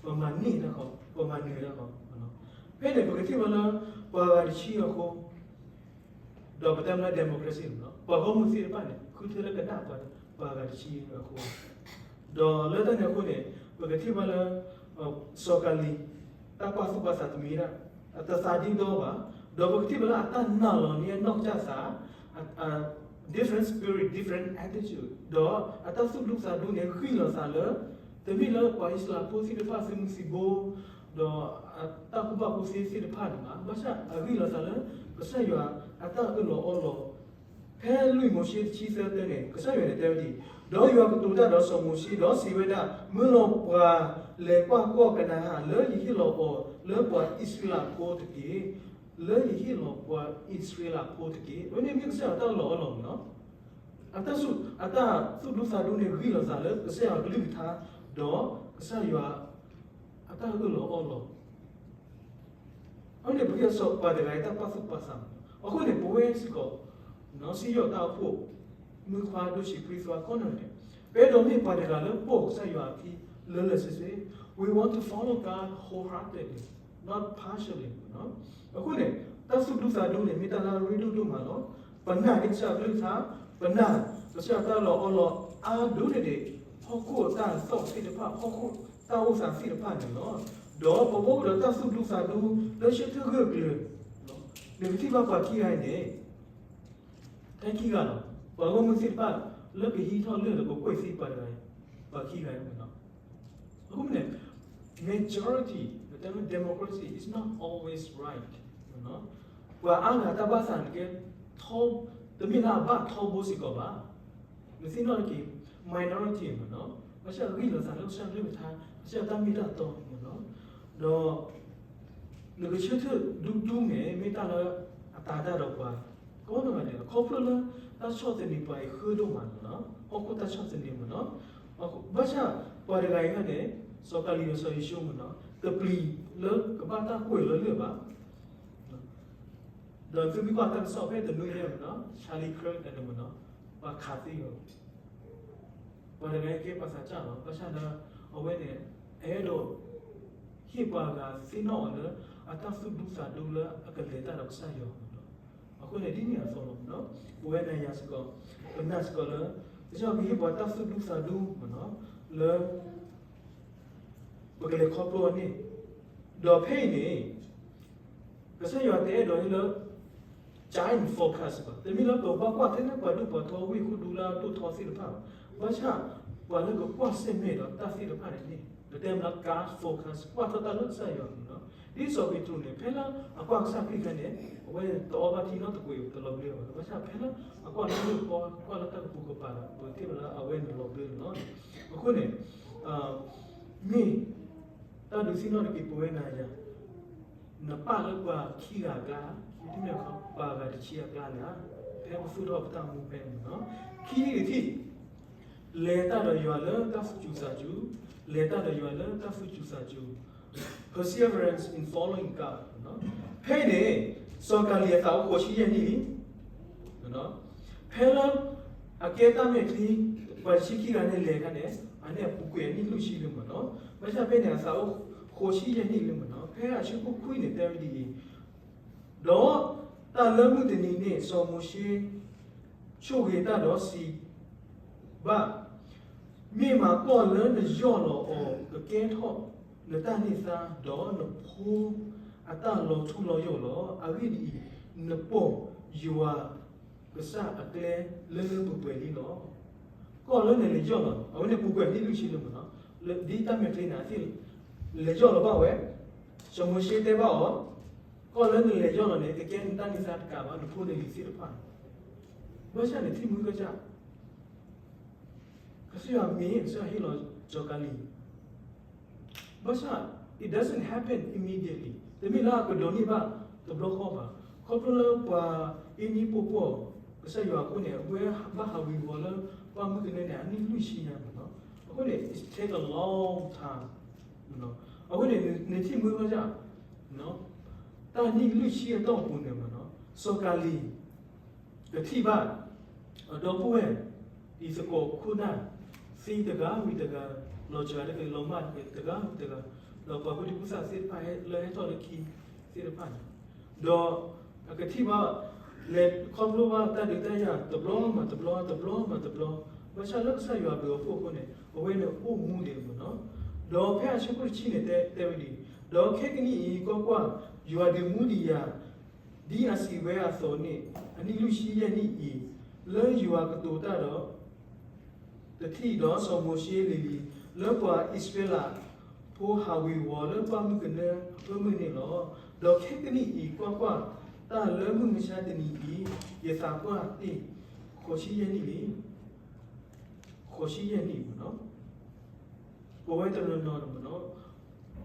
ပမၤန့ၢ်တၢ်ဃီ, ပမၤနၢၤတၢ်ဃီ, ဖဲန့ၣ်ပကထံၣ်ဝဲလၢ ပှၤဂၤတဆံအဃိ ဒီးပတဲမ့ၢ်လၢ democracy န့ၣ်မ့ၢ်နီၤ, ပှၤဂီၢ်မုၢ်သ့ၣ်တဖၣ်န့ၣ် ဃုထၢလၢကနၣ်ပှၤ ပှၤဂၤတဆံအဃိ, ဒီးလၢတၢ်န့ၣ်အဃိန့ၣ် ပကထံၣ်ဘၣ်လၢ စီၤကၤလံၤ တၢ်ပာ်သူၣ်ပာ်သးတမံၤဒၣ် အတသးဒ့ဒီဘၣ်, ဒီးပကထံၣ်ဘၣ်လၢအတၢ်နာ်လီၤန့ၢ်နီၢ်ကစၢ်သး different spirit, different attitude, ဒီးအတၢ်သူၣ်ဒူသးဒူန့ၣ် ဂံၢ်လီၤသးလၢ တမ့ၢ်လၢပှၤအံၣ်စရ့လးဖိသ့ၣ်တဖၣ်သုးမုၢ်သံၣ်ဘိ ဒီးအတၢ်ကူၣ်ဘၣ်ကူၣ်သ့သ့ၣ်တဖၣ်န့ၣ်ဘၣ်, ဘၣ်ဆၣ်အဂံၢ်လီၤသးလၢ ကစၢ်ယွၤအတၢ်အၢၣ်လီၤအီလီၤ, ဖဲလွံၢ်မိၤၡ့တဆံသၢသၢန့ၣ် ကစၢ်ယွၤန့ၣ်တဲဝဲဒ်အံၤ, ဒီးယွၤကတိၤတၢ်ဒီးစီၤမိၤၡ့ ဒီးစံးဝဲဒၣ်, မၢလီၤပှၤလဲၤကွၢ်ကီၢ်ကနၤဧၣ် လၢယဟ့ၣ်လီၤအီၤလၢပှၤအံၣ်စရ့လးဖိတက့ၢ်, လၢယဟ့ၣ်လီၤပှၤအံၣ်စရ့လးဖိတက့ၢ်. အဝဲန့ၣ်မ့ၢ်ကစၢ်ယွၤအတၢ်အၢၣ်လီၤအီလီၤမ့ၢ်နီၤ, အတၢ်သူၣ်, အတၢ်သူၣ်ဒူသးဒူန့ၣ် ဂံၢ်လီၤသးလၢကစၢ်ယွၤအကလုၢ်ကထါ, ဒီးကစၢ်ယွၤအတၢ်အၢၣ်လီၤအီလီၤ အဃိန့ၣ် ပကစီၤပၤတဂၤအံၤတၢ်ပာ်သူၣ်ပာ်သးမ့ၢ်နီၤ, အဃိန့ၣ် ပဝဲစ့ၢ်ကီး စံယိၣ်တၢ်အိၣ်ဖှိၣ် မုၢ်ခွါဒိၣ်ဆံးပြံသွါကိးနီၢ်ဂၤဒဲး, ပအဲၣ်ဒိးမ့ၢ်ပှၤတဂၤလၢပိာ်ကစၢ်ယွၤအခံ လၢလၢဆ့ဆ့, we want to follow God wholeheartedly, not partially မ့ၢ်နီၤ. အဃိန့ၣ် တၢ်သူၣ်ဒူသးဒူန့ၣ် မ့ၢ်တၢ်လၢအရ့ဒိၣ်ဒိၣ်မးလီၤ. ပနာ်ကစၢ်အကလုၢ်ကထါ, ပနာ်ကစၢ်တၢ်အၢၣ်လီၤအီလီၤအါဒိၣ်န့ၣ်န့ၣ်, ဟီၣ်ခိၣ်တၢ်သီၣ်သ့ၣ်တဖၣ်, ဟီၣ်ခိၣ်တၢ်အိၣ်သးသ့ၣ်တဖၣ်န့ၣ်လီၤ. ဒီးပဘၣ်အိၣ်ဒီးတၢ်သူၣ်ဒူသးဒူလၢဆၢထၢၣ်ဂၢၢ်ကျၢၤ, နကထံၣ်ဘၣ်ပှၤခံဂၤအံၤန့ၣ် ထဲခံဂၤလီၤ. ပှၤဂီၢ်မုၢ်သ့ၣ်တဖၣ် လၢကဟံးထီၣ်လၢၢ်ဒီးကကွဲၢ်သံပှၤတဂၤအံၤ, ပှၤခံဂၤအံၤမ့ၢ်နီၤ. အဃိန့ၣ် majority ပတဲလၢ democracy is not always right မ့ၢ်နီၤ. ပှၤအါဂၤတၢ်ဘၣ်သးန့ၣ်ကဲ တမ့ၢ်လၢအဘၣ်ထီဘိစ့ၢ်ကီးဘၣ်. နသ့ၣ်နီၣ်တက့ၢ် minority မ့ၢ်နီၤ, ဘၣ်ဆၣ်ဂံၢ်လီၤသးလၢကစၢ်ကလုၢ်ကထါ, ကစၢ်တၢ်မ့ၢ်တၢ်တီမ့ၢ်နီၤ. ဒီး နကဆၢထၢၣ်ဒူဒူန့ၣ် မ့ၢ်တၢ်လၢအတၤတၢ်ဒီးပှၤ ကိးနီၢ်ဂၤဒဲးလီၤ. ခီဖျိလၢတၢ်ဆီၣ်သနံးပှၤအံၤဃၢဒိၣ်မးန့ၣ်လီၤ. ဟီၣ်ခိၣ်တၢ်ဆီၣ်သနံးမ့ၢ်နီၤ. ဘၣ်ဆၣ် ပှၤတဂၤအံၤန့ၣ် စီၤကၤလံၤဒီးစီၤယိၤၡူမ့ၢ်နီၤ တပျံၤလၢကဘၣ်တၢ်ကွဲးလၢလၢၢ်ဘၣ်. ဒီးသုမ့ၢ်ကွၢ်တၢ်ကစီၣ်ဖဲတနွံညါမ့ၢ်နီၤ Charlie Kirk န့ၣ်မ့ၢ်နီၤ ပှၤခးသံအီၤ ပှၤတဂၤအံၤကဲပှၤသးစၢ်လီၤ. ဘၣ်ဆၣ်ဒီး အဝဲန့ၣ် အဲၣ်ဒိး ဟ့ၣ်ပှၤဂၤသ့ၣ်နီၣ်အီၤလၢ အတၢ်သူၣ်ဒူသးဒူလၢအကလဲၤတၢ်ဒီးကစၢ်ယွၤမ့ၢ်နီၤ. အဃိန့ၣ် ဒ်န့ၣ်အသိးလီၤမ့ၢ်နီၤ ပဝဲနၤယၤစ့ၢ်ကီး ပနာ်စ့ၢ်ကီးလၢ ကစၢ်ယွၤကဟ့ၣ်ပှၤတၢ်သူၣ်ဒူသးဒူမ့ၢ်နီၤ လၢ ပကလဲၤခီဖျိအီၤန့ၣ် ဒီးဖဲအံၤန့ၣ် ကစၢ်ယွၤတအဲၣ်ဒိးလၢ giant forecast ဘၣ်. တမ့ၢ်လၢပကဘၣ်ကွၢ်ထဲလၢပှၤဒူၣ်ပှၤထီ ဝ့ၢ်ခိၣ်ဒူလၢအဒိၣ်ထီသ့ၣ်တဖၣ်ဘၣ်. ဘၣ်ဆၣ် ပှၤလၢကကွၢ်ဆၢၣ်မဲာ်ဒီးတၢ်သ့ၣ်တဖၣ်န့ၣ်န့ၣ် ပတဲမ့ၢ်လၢ God forecast ကွၢ်ထီၣ်တၢ်လၢကစၢ်ယွၤမ့ၢ်နီၤ. ဒ်စီၤပ့းတရူးန့ၣ် ဖဲလၢအကွၢ်ကစၢ်ခရံာ်အခါန့ၣ် အဝဲတအီဘၣ်ထံနီတကွဲး တလီၤဘျၢဘၣ်. ဘၣ်ဆၣ်ဖဲလၢအကွၢ်လၢလၢၢ်ပီ ကွၢ်လၢတၢ်ကပူၤကပၤဒီး ပထံၣ်ဘၣ်လၢအဝဲန့ၣ်လီၤဘျၢန့ၣ်လီၤ. အဃိန့ၣ် မ့ၢ် တၢ်ဒုးသ့ၣ်နီၣ်တက့ၢ် ပဝဲနၤယၤ နပာ်လၢပှၤခံဂၤအကျါ, မ့တမ့ၢ် ပှၤဂၤတဆံအကျါန့ၣ်ဧါ, ဖဲပသူၣ်ထီၣ်ပတၢ်မူဖဲန့ၣ်လီၤ. ခံထံၣ်တထံၣ်, လဲၤတၢ်ဒီးယွၤလၢတၢ်သူၣ်စူၤသးစူၤ, လဲၤတၢ်ဒီးယွၤလၢတၢ်သူၣ်စူၤသးစူၤ, perseverance in following God ဖဲအံၤန့ၣ် စီၤကၤလံၤအသးအိၣ်ဃိးဆံယဲၢ်နံၣ်လံ ဖဲလၢ အကဲတၢ်မဲာ်ချံ ပှၤတဆံခံဂၤန့ၣ်လဲၤခါန့ၣ် အန့ၣ်အပူၤကွံာ်အနံၣ်လွံၢ်ဆံလံမ့ၢ်နီၤ, ဘၣ်ဆၣ်ဖဲန့ၣ်အသးအိၣ်ဃိးဆံယဲၢ်နံၣ်လံမ့ၢ်နီၤ, ဖဲအဆၢဖိခွံန့ၣ်တဲဝဲဒ်အံၤ, ဒီးတၢ်လၢမုၢ်တနံၤန့ၣ် စီၤမိၤၡ့ ဆိၣ်ဂ့ၤတၢ်ဒီးစံးဘၣ်, မ့ၢ်မးကီၢ်လၢနယီၢ်လီၤအီၤ ကကဲထီၣ်နတၢ်န့ၢ်သါ, ဒီးနဖိအတၢ်လီၤထူလီၤယိာ်လီၤ. အဂ့ၢ်ဒ်အံၤ, နပိာ်ယွၤ ကစၢ်အကျဲလၢလၢပှဲၤပှဲၤလံလီၤ. ကီၢ်လၢနလဲၤယီၢ်လီၤ, အဝဲန့ၣ်ပူၤကွံာ်နံၣ်လွံၢ်ဆံလံမ့ၢ်နီၤ, ဒ်တၢ်မဲာ်ချံန့ၣ် အသ့ၣ်လဲၤယီၢ်လီၤဘၣ်ဝဲ, စီၤမိၤၡ့တဲဘၣ်အီၤ, ကီၢ်လၢနလဲၤယီၢ်လီၤန့ၣ် ကကဲနတၢ်န့ၢ်သါတကးဘၣ် နဖိနလံၤသ့ၣ်တဖၣ်န့ၣ်, ဘၣ်ဆၣ်န့ၣ်ထံၣ်မုၢ်ကစၢ် ကစၢ်ယွၤမ့ၢ် ကစၢ်ယွၤဟ့ၣ်လီၤစီၤကၤလံၤ ဘၣ်ဆၣ် it doesn't happen immediately, တမ့ၢ်လၢအကဒိးန့ၢ်ဘၣ်တဘျီဃီဘၣ်. ခီဖျိလၢပှၤအ့န့ၢ်ပိၢ်ဖး ကစၢ်ယွၤအဃိန့ၣ် အဝဲဘၣ်ဟးဝ့ၤဝီၤလၢပှၢ်မုၢ်ကနၢန့ၣ် အနံၣ်လွံၢ်ဆံညါမ့ၢ်နီၤ. အဃိန့ၣ် it take a long time. အဃိန့ၣ် နထံၣ်မုၢ်ကစၢ် တၢ်နံၣ်လွံၢ်ဆံအတီၢ်ပူၤန့ၣ်မ့ၢ်နီၤ စီၤကၤလံၤ ကထံၣ်ဘၣ် အဒီပုၢ်ဝဲၢ် အသကိးခိၣ်နၢ် သံတဂၤဝံၤတဂၤ, လီၤစှၤတဂ့ၤ လီၤမၢ်တဂ့ၤ တဂၤဝံၤတဂၤ, ဒီးပှၤဖိဒံဖိသၣ်သ့ၣ်တဖၣ်ဟဲလၢဟဲထီၣ်လၢခံသ့ၣ်တဖၣ်န့ၣ်, ဒီးအကထံၣ်ဘၣ် လဲၤခီဖျိဘၣ်တၢ်ဒုးတၢ်ယၤတဘျီမးတဘျီ တဘျီမးတဘျီ, ဘၣ်ဆၣ်လၢကစၢ်ယွၤအဘျုးအဖှိၣ်အဃိန့ၣ် အဝဲန့ၣ်အိၣ်မူဒံးမ့ၢ်နီၤ. ဒီးဖဲအဆၢဖိတဆံန့ၣ် တဲဝဲဒ်အံၤ, ဒီးခဲကနံၣ်အံၤ ကွၢ်ကွၢ်, ယွၤဒုးမူဒံးယၤ ဒ်အစံးဝဲအသိးန့ၣ် အနံၣ်လွံၢ်ဆံယဲၢ်နံၣ်အံၤ လၢယွၤကတိၤတၢ်ဒီး တထံၣ်ဒီးစီၤမိၤၡ့လံၤလံၤ လၢပှၤအံၣ်စရ့လးဖိဟးဝ့ၤဝီၤလၢပှၢ်မုၢ်ကနၢအဖၢမုၢ်န့ၣ်လီၤ. ဒီးခဲကနံၣ်အံၤ ကွၢ်ကွၢ်, တၢ်လၢမုၢ်မဆါတနံၤအံၤ ယသးပှၢ်တ့ၢ် ဃိးဆံယဲၢ်နံၣ်လံ. ဃိးဆံယဲၢ်နံၣ်မ့ၢ်နီၤ. ပဝဲတနီၤနီၤမ့ၢ်နီၤ,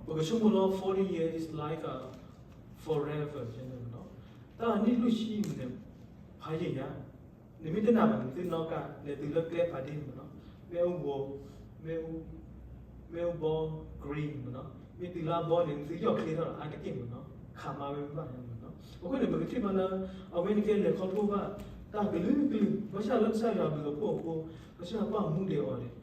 ပကဆိကမိၣ်လီၤ forty years is like a forever န့ၣ်မ့ၢ်နီၤ. တၢ်နံၣ်လွံၢ်ဆံမ့ၢ်န့ၣ် ဖးယံာ်ညါ, နမ့ၢ်တနာ်ဘၣ်န့ၣ် သုနီၢ်ကါ လဲၤတုၤလၢကျဲဖးဒ့မ့ၢ်နီၤ, မ့ၣ်အူဘီ, မ့ၣ်အူ, မ့ၣ်အူဘီ green မ့ၢ်နီၤ, မ့ၢ်တုၤလၢအဘီန့ၣ် နသုယီၢ်ချ့ထီၣ်အါတက့ၢ်မ့ၢ်နီၤ, ခးမါဝဲဘၣ်န့ၣ်မ့ၢ်နီၤ. အဃိန့ၣ် ပကထံၣ်ဘၣ်လၢ အဝဲန့ၣ်ကဲလဲၤခီဖျိဘၣ် တၢ်ကလုာ်ကလုာ် ဘၣ်ဆၣ်လၢကစၢ်ယွၤအဘျုးအဖှိၣ်အဃိ ကစၢ်ယွၤပာ်မူဒံးအီၤန့ၣ်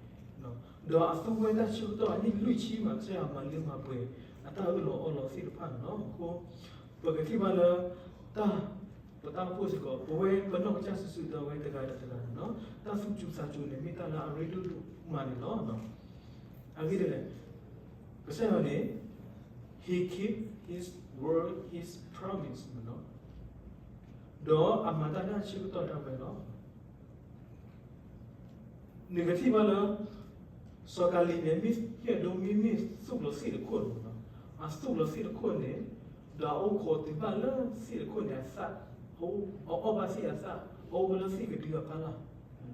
ဒီးအသူဝဲတၢ်ဆၢကတီၢ်အနံၣ်လွံၢ်ဆံမး ကစၢ်ယွၤမၤလၢမၤပှဲၤ အတၢ်အၢၣ်လီၤအီလီၤသ့ၣ်တဖၣ်န့ၣ်လီၤ. အဃိ ပကထံၣ်ဘၣ်လၢ တၢ် ပတၢ်အိၣ်ဖှိၣ်စ့ၢ်ကီး ပဝဲပနီၢ်ကစၢ်စုာ်စုာ်ဒီးဝဲတဂၤဒီးတဂၤန့ၣ်လီၤ. တၢ်သူၣ်စူၤသးစူၤန့ၣ် မ့ၢ်တၢ်လၢအရ့ဒိၣ်ဒိၣ်မးန့ၣ်လီၤ. အဂ့ၢ်ဒ်လဲၣ်, ကစၢ်ယွၤန့ၣ် He keep His word, His promise န့ၣ်လီၤ. ဒီးအမၤတၢ်တၢ်ဆၢကတီၢ်ဒၣ်ဝဲလီၤ. နကထံၣ်ဘၣ်လၢ စီၤကၤလံၤန့ၣ် မ့ၢ်ဟ့ၣ်ဒိ မ့မ့ၢ်သူၣ်လီၤသ့ၣ်တခိၣ်န့ၣ်မ့ၢ်နီၤ, အသူၣ်လီၤသ့ၣ်တခိၣ်န့ၣ် ဒီးအအိၣ်ခိးတုၤဘၣ်လၢသ့ၣ်တခိၣ်န့ၣ်အသၣ်, အအီၣ်ဘၣ်သ့ၣ်အသၣ်, အအိၣ်ဝဲလၢသ့ၣ်ကဒုအဖီလာ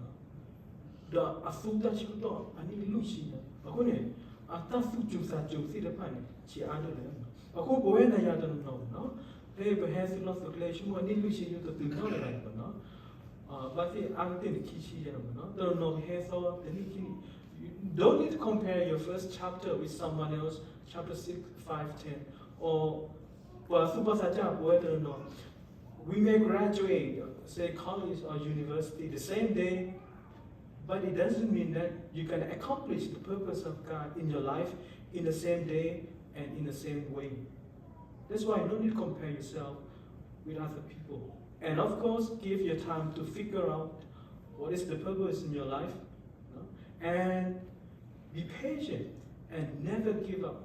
်, ဒီးအသူတၢ်ဆၢကတီၢ်အနံၣ်လွံၢ်ဆံန့ၣ်, အဃိန့ၣ် အတၢ်သူၣ်စူၤသးစူၤသ့ၣ်တဖၣ်န့ၣ် ဆံးအါဒိၣ်လဲၣ်. အဃိပဝဲနၤယၤတနီၤနီၤမ့ၢ်နီၤ, ဖဲပဟဲသုးလီၢ်သုးကျဲ ဆိကမိၣ်အနံၣ်လွံၢ်ဆံ ယတတုၤနီတဂၤန့ၣ်မ့ၢ်နီၤ, ဘၣ်သ့ၣ်အါကတၢၢ်န့ၣ်ခံဆံယဲၢ်လီၤမ့ၢ်နီၤ, တနီၤနီၤကဟဲသီတနံၣ်ခံနံၣ်, Don't need to compare your first chapter with someone else, chapter six, five, ten, or ပှၤသူၣ်ဘီၣ်သးစၢ်ပဝဲတနီၤ, we may graduate, say, college or university the same day, but it doesn't mean that you can accomplish the purpose of God in your life in the same day and in the same way. That's why you don't need to compare yourself with other people. And of course, give your time to figure out what is the purpose in your life, you know, and be patient and never give up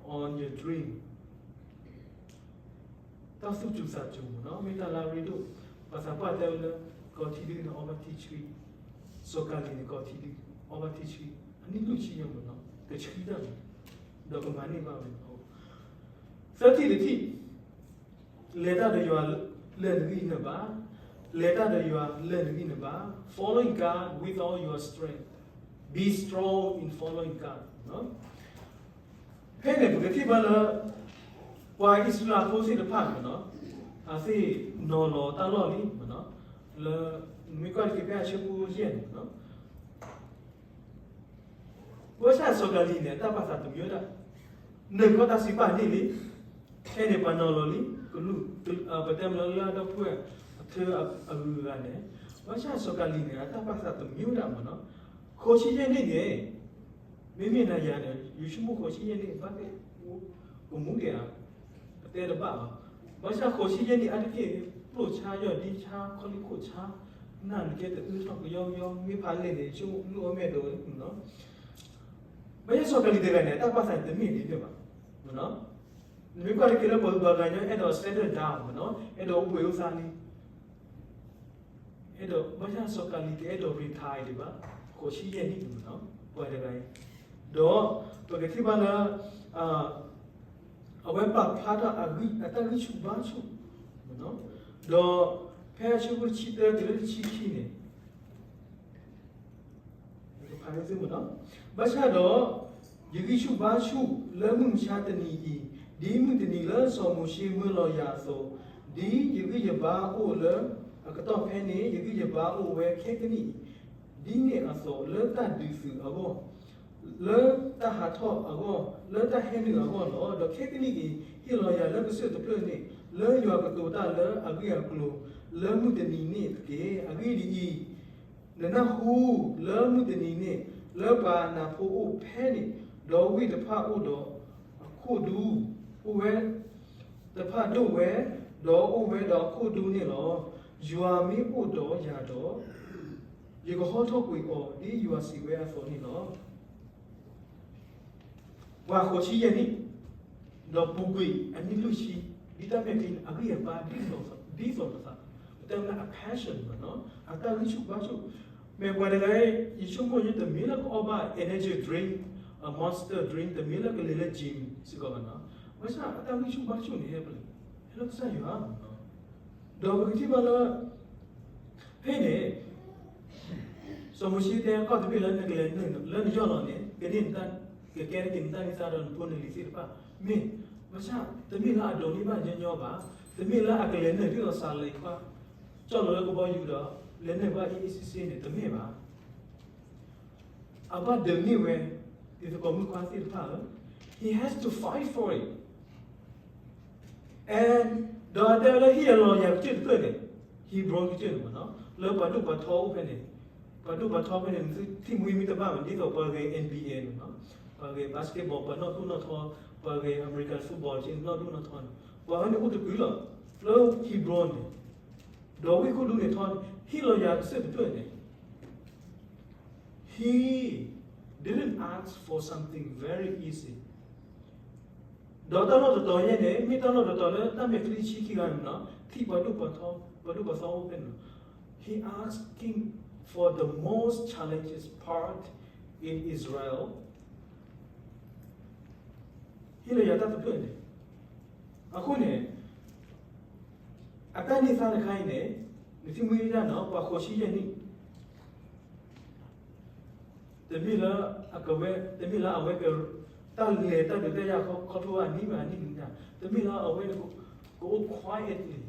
on your dream. တၢ်သူၣ်စူၤသးစူၤမ့ၢ်နီၤ, မ့ၢ်တၢ်လၢအရ့ဒိၣ်, ပှၤသးပှၢ်တဲဝဲလၢ ကီၢ်ထံဒုန့ၣ် အီဘၣ်ထံဆှံ, စီၤကၤလံၤန့ၣ် ကီၢ်ထံဒု အီဘၣ်ထံဆှံ, အနံၣ်လွံၢ်ဆံယဲၢ်မ့ၢ်နီၤ, ကဆှံတၢ်န့ၣ်, ဒီးကမၤန့ၢ်ဘၣ်ဝဲ, သၢထံၣ်တထံၣ်, လဲၤတၢ်ဒီးယွၤလၢနဂံၢ်နဘါ, လဲၤတၢ်ဒီးယွၤလၢနဂံၢ်နဘါ, following God with all your strength, be strong in following God. ဖဲန့ၣ် ပကထံၣ်ဘၣ်လၢ ပှၤအံၣ်စရ့လးဖိသ့ၣ်တဖၣ်န့ၣ်နီၤ, အသ့ၣ်နီၤလီၤတၢ်လီၢ်လံမ့ၢ်နီၤ, လၢ မ့ၢ်ကွၢ်တက့ၢ်ဖဲအဆၢဖိယဲၢ်န့ၣ်နီၤ, ဘၣ်ဆၣ်စီၤကၤလံၤန့ၣ် အတၢ်ပာ်သးတမံၤဒၣ်, နကီၢ်တၢ်စံးပာ်န့ၣ်လံ, ခဲအံၤန့ၣ်ပှၤနီၤလီၤလံ, ကလူး, ပတဲမ့ၢ်လၢလၢအဒီပုၢ်ဝဲၢ်အထၢအဂုၤအဂၤန့ၣ်, ဘၣ်ဆၣ်စီၤကၤလံၤန့ၣ် အတၢ်ပာ်သးတမံၤဒၣ်မ့ၢ်နီၤ, ဃိးဆံယဲၢ်နံၣ်န့ၣ် မ့မ့ၢ်နၤယၤန့ၣ် ယဆိကမိၣ်ဃိးဆံယဲၢ်နံၣ် ဘၣ်သ့ၣ် ကမူဒံးဧါ, ပတဲတဘၣ်ဘၣ်, ဘၣ်ဆၣ်ဃိးဆံယဲၢ်နံၣ်အါတက့ၢ် ပျိၣ်ဆါယီၢ်ဒံဆါ ခီလ့ၣ်ခိၣ်ဆါ, နၢ်နကဲတအၢထီၣ်ကယီကယီ မ့ၢ်ဖးလဲၢ်န့ၣ် ဆိကမိၣ်အီၣ်မဲာ်ဒိးလံနီၤ, ဘၣ်ဆၣ်စီၤကၤလံၤတဂၤန့ၣ် တၢ်ပာ်သးန့ၣ်တမ့ၢ်ဒ်န့ၣ်ဘၣ်, မ့ၢ်ကွၢ်တက့ၢ်လၢပှၤဂုၤပှၤဂၤညီ အဲၣ်ဒိး settle down မ့ၢ်နီၤ, အဲၣ်ဒိးအိၣ်ဘှံးအိၣ်သါလံ အဲၣ်ဒိး ဘၣ်ဆၣ်စီၤကၤလံၤတအဲၣ်ဒိး retire ဒံးဘၣ်, ဃိးဆံယဲၢ်နံၣ်န့ၣ်မ့ၢ်နီၤ, ပှၤတဂၤအံၤ, ဒီးပကထံၣ်ဘၣ်လၢ အဝဲပာ်ဖျါထီၣ်အတၢ်ဂံၢ်ဆူၣ်ဘါဆူၣ်, ဒီးဖဲအဆၢဖိတဆံတၢတုၤလၢတဆံခံန့ၣ် ဘၣ်ဆၣ်ဒီး ယဂံၢ်ဆူၣ်ဘါဆူၣ်လၢမုၢ်မဆါတနံၤအံၤ, ဒ်မုၢ်တနံၤလၢစီၤမိၤၡ့မၢလီၤယၤအသိး, ဒ်ယဂံၢ်ယဘါအိၣ်လၢအကတီၢ်ဖဲန့ၣ် ယဂံၢ်ယဘါအိၣ်ဝဲခဲကနံၣ်အံၤ, ဒ်န့ၣ်အသိး လၢတၢ်ဒုးသုးအဂီၢ်, လၢတၢ်ဟးထီၣ်အဂီၢ်, လၢတၢ်ဟဲနုာ်အဂီၢ်လီၤ. ဒီးခဲကနံၣ်အံၤ ဟ့ၣ်လီၤယၤလၢကစၢၢ်တဖျၢၣ်န့ၣ်, လၢယွၤကတိၤတၢ်လၢအဂ့ၢ်အကျိၤလၢမုၢ်တနံၤန့ၣ်တက့ၢ်. အဂ့ၢ်ဒ်အံၤ, နနၢ်ဟူလၢမုၢ်တနံၤန့ၣ် လၢပှၤနၢ်ဖိအိၣ်ဖဲန့ၣ်, ဒီးဝ့ၢ်တဖၣ်အိၣ်ဒီးအခိၣ်ဒူ, အိၣ်ဝဲတဖၣ်ဒိၣ်ဝဲ, ဒီးအိၣ်ဝဲဒီးအခိၣ်ဒူန့ၣ်လီၤ. ယွၤမ့ၢ်အိၣ်ဒီးယၤဒီး, ယကဟီထီၣ်ကွံာ်အီၤ ဒ်ယွၤစံးဝဲအသိးန့ၣ်လီၤ. ပှၤဃိးဆံယဲၢ်နံၣ်, ဒီးပူၤကွံာ်အနံၣ်လွံၢ်ဆံ, ဒ်တၢ်မဲာ်ချံန့ၣ် အဂံၢ်အဘါ ဒ်သိးလိာ်သး, ပတဲမ့ၢ်လၢအ passion မ့ၢ်နီၤ, အတၢ်ဂံၢ်ဆူၣ်ဘါဆူၣ်, မ့ၢ်ပှၤတဂၤ ယဆိကမိၣ်ယတမ့ၢ်လၢကအီၣ်ဘၣ် energy drink, အ Monster drink, တမ့ၢ်လၢကလဲၤလၢ gym စ့ၢ်ကီးဘၣ်နီၤ, ဘၣ်ဆၣ်အတၢ်ဂံၢ်ဆူၣ်ဘါဆူၣ်န့ၣ် ဟဲဖဲလဲၣ်, ဟဲလၢကစၢ်ယွၤမ့ၢ်နီၤ, ဒီးပကထံၣ်ဘၣ်လၢ ဖဲန့ၣ် စီၤမိၤၡ့တဲ ကီၢ်တဘ့ၣ်လၢနကလဲၤနုာ်လၢနယီၢ်လီၤန့ၣ် ကန့ၢ်နတၢ် ကကဲထီၣ်က့ၤနတၢ်န့ၢ်သါဒီးနဖိနလံၤသ့ၣ်တဖၣ်, မ့ၢ်, ဘၣ်ဆၣ် တမ့ၢ်လၢအဒိးန့ၢ်ဘၣ်ညီညီဘၣ်, တမ့ၢ်လၢအကလဲၤနုာ်ဒ်သိးစၤလံၤခွါ ကၠီၣ်လီၤလၢကဘီယူၤဒီး လဲၤနုာ်ဘၣ်အ့ၣ်အ့ၣ်စ့စ့န့ၣ် တမ့ၢ်ဘၣ်. အဘၣ်ဒိးန့ၢ်ဝဲ ဒ်သိးပိာ်မုၣ်ခွါသ့ၣ်တဖၣ်ဧၢ, he has to fight for it. And ဒီးအတဲဝဲလၢဟ့ၣ်အလီၤယၤကစၢၢ်တဖျၢၣ်န့ၣ်, Hebron ကစၢၢ်န့ၣ်မ့ၢ်နီၤ, လၢပှၤဒိၣ်ပှၤထီအိၣ်ဖဲန့ၣ်, ပှၤဒိၣ်ပှၤထီဖဲန့ၣ် ထံၣ်မှံမ့ၢ်တဘၣ်မ့ၢ် ဒ်သိးပှၤဂဲၤ N B A န့ၣ်မ့ၢ်နီၤ, ပှၤဂဲၤ basketball ပှၤနီၢ်ဒိၣ်နီၢ်ထီ, ပှၤဂဲၤ American football နီၢ်ဒိၣ်နီၢ်ထီန့ၣ် ပှၤဝဲန့ၣ်အိၣ်တကုာ်လီၤ, လၢ Hebron န့ၣ်, ဒီးဝ့ၢ်ခိၣ်ဒူန့ၣ်ထီန့ၣ် ဟ့ၣ်လီၤယၤကစၢၢ်တဖျၢၣ်န့ၣ် He didn't ask for something very easy. ဒီးတၢ်လီၢ်တတီၤယဲန့ၣ် မ့ၢ်တၢ်လီၢ်တတီၤလၢတၢ်မဲာ်ချံဆံခံဂၤန့ၣ်နီၤ, ထံၣ်ပှၤဒိၣ်ပှၤထီ, ပှၤဒိၣ်ပှၤထီအိၣ်ဖဲန့ၣ်နီၤ, he asking for the most challenging part in Israel. ဟ့ၣ်လီၤယၤတၢ်တဖျၢၣ်န့ၣ်, အဃိန့ၣ် အတၢ်န့ၢ်သါတခါအံၤန့ၣ် နထံၣ်မှံဒၣ်နီၤ ပှၤဃိးဆံယဲၢ်နံၣ် တမ့ၢ်လၢအကဝဲ, တမ့ၢ်လၢအဝဲက တၢ်လဲၤတၢ်ဒုးတၢ်ယၤခီဖျိအနံၣ်ဘၣ်အနံၣ်န့ၣ်, တမ့ၢ်လၢအဝဲကအိၣ် quietly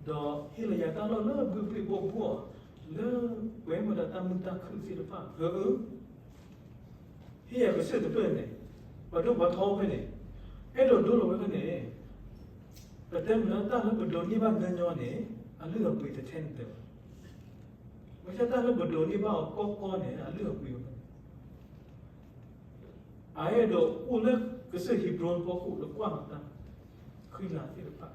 ဒီးဟ့ၣ်လီၤယၤတၢ်လီၢ်လၢဘှ့ၣ်ဘှ့ၣ်ဘှီၣ်ဘှီၣ်, လၢပှဲၤမးဒီးတၢ်မုာ်တၢ်ခုၣ်သ့ၣ်တဖၣ် ဟၢအၢ ဟ့ၣ်ယၤကစၢၢ်တဖျၢၣ်န့ၣ်, ပှၤဒိၣ်ပှၤထီဖဲန့ၣ်, အဲၣ်ဒိးဒိလီၤဝဲဖဲန့ၣ်, ပတဲမ့ၢ်လၢတၢ်လၢပဒိးန့ၢ်ဘၣ်ညီညီန့ၣ် အလုၢ်အပှ့ၤတထဲန့ၣ်တဲဘၣ်, ဘၣ်ဆၣ်တၢ်လၢပဒိးန့ၢ်ဘၣ်အီၤကီကီန့ၣ် အလုၢ်အပှ့ၤဝဲဖဲန့ၣ် အအဲၣ်ဒိးအိၣ်လၢကစၢၢ်ဟ့းဘြိၣ်ဖီခိၣ်လၢကွၢ်လီၤတၢ် ဃံလၤသ့ၣ်တဖၣ်,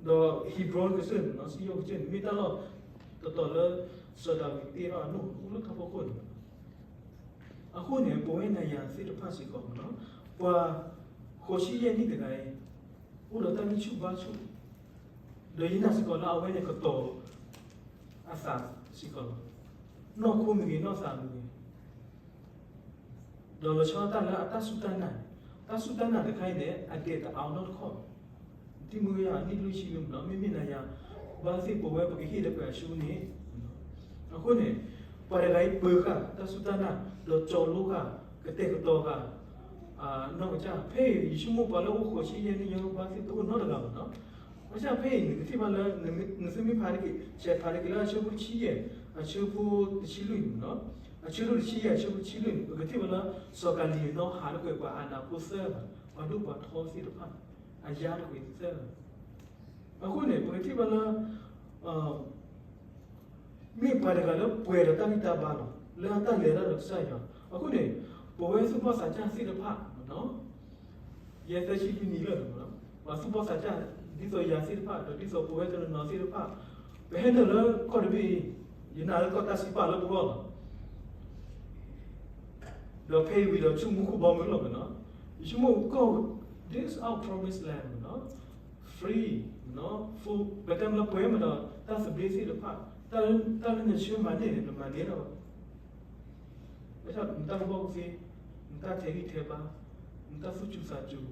ဒီးဟ့းဘြိၣ်ကစၢၢ်န့ၣ် စံယိၣ်ကစၢၢ်န့ၣ် မ့ၢ်တၢ်လီၢ်တတီၤလၢ စီၤဒၤဝံးတ့ထီၣ်အနီၢ်အိၣ်လၢတၢ်ဖီခိၣ်န့ၣ်လီၤ. အဃိန့ၣ် ပဝဲနၤယၤသ့ၣ်တဖၣ်စ့ၢ်ကီးမ့ၢ်နီၤ, ပှၤဃိးဆံယဲၢ်နံၣ်တဂၤအံၤ အိၣ်ဒီးတၢ်ဂံၢ်ဆူၣ်ဘါဆူၣ်, ဒီးယနာ်စ့ၢ်ကီးလၢအဝဲန့ၣ်ကတီၤအသးစ့ၢ်ကီးလီၤ. နီၢ်ခိမ့ၢ်ဂ့ၤ နီၢ်သးမ့ၢ်ဂ့ၤ ဒီးလီၤဆီဒၣ်တၢ်လၢအတၢ်စူၢ်တၢ်နာ်, တၢ်စူၢ်တၢ်နာ်တခါအံၤန့ၣ် အဒဲးတအါနီတခီၣ်, တံၤမုၢ်ယၤအနံၣ်လွံၢ်ဆံလံမ့ၢ်နီၤ, မ့မ့ၢ်နၤယၤ ဘၣ်သ့ၣ်ပဝဲပကဟ့ၣ်လၢပှၤအဆူန့ၣ်, အဃိန့ၣ် ပှၤတဂၤအံၤပၢၤဃာ်တၢ်စူၢ်တၢ်နာ် ဒီးကၠီလိဃာ် ကတဲာ်ကတီၤဃာ် နီၢ်ကစၢ် ဖဲအံၤ ယဆိကမိၣ်ပှၤလၢအိၣ်ဃိးဆံယဲၢ်နံၣ်ညါ ဘၣ်သ့ၣ်တအိၣ်နီတဂၤမ့ၢ်နီၤ. ဘၣ်ဆၣ်ဖဲအံၤ နကထံၣ်ဘၣ်လၢ နသုမ့ၢ်ဖးတက့ၢ် ဆဲးဖးတက့ၢ်လၢအဆၢဖိတဆံယဲၢ် အဆၢဖိတဆံလွံၢ်န့ၣ်မ့ၢ်နီၤ, အဆၢဒိၣ်တဆံယဲၢ် အဆၢဖိတဆံလွံၢ်န့ၣ် ပကထံၣ်ဘၣ်လၢ စီၤကၤလံၤနီၤဟးလၢကွဲးပှၤအနးဖိသၢဂၤ ပှၤဒိၣ်ပှၤထီသ့ၣ်တဖၣ်န့ၣ် အယါတကွံာ်သၢဂၤ အဃိန့ၣ် ပကထံၣ်ဘၣ်လၢ မ့ၢ်ပှၤတဂၤလၢပှဲၤဒီးတၢ်ဂံၢ်တၢ်ဘါလီၤ လၢအတၢ်လဲၤတၢ်ဒီးကစၢ်ယွၤ. အဃိန့ၣ် ပဝဲသူၣ်ဘီၣ်သးစၢ်သ့ၣ်တဖၣ်မ့ၢ်နီၤ, ယဲသၢဆံလွံၢ်နံၣ်လၢာ်န့ၣ်မ့ၢ်နီၤ, ပှၤသူၣ်ဘီၣ်သးစၢ် ဒ်သိးယၤသ့ၣ်တဖၣ် ဒီးဒ်သိးပဝဲတနီၤနီၤသ့ၣ်တဖၣ် ပဟဲနုာ်လၢကီၢ်တဘ့ၣ်အံၤ ယနာ်လၢကီၢ်တၢ်စံးပာ်လၢပဂီၢ်လီၤ. ဒီးဖဲအံၤဝံၤဒီးဆူမူခိၣ်ဘီမုၢ်လီၤမ့ၢ်နီၤ, ယဆိကမိၣ်ကီၢ် this our promised land မ့ၢ်နီၤ, free မ့ၢ်နီၤ, full ပတဲမ့ၢ်လၢပှဲၤမ့ၢ်ဒီး တၢ်သဘျ့သ့ၣ်တဖၣ် တၢ်လၢနဆှၢမၤန့ၢ်န့ၣ် နမၤန့ၢ်လီၤ. ဘၣ်ဆၣ်နတၢ်ကဘီကသ့, နတၢ်ထဲးဂံၢ်ထဲးဘါ, နတၢ်သူၣ်စူၤသးစူၤ,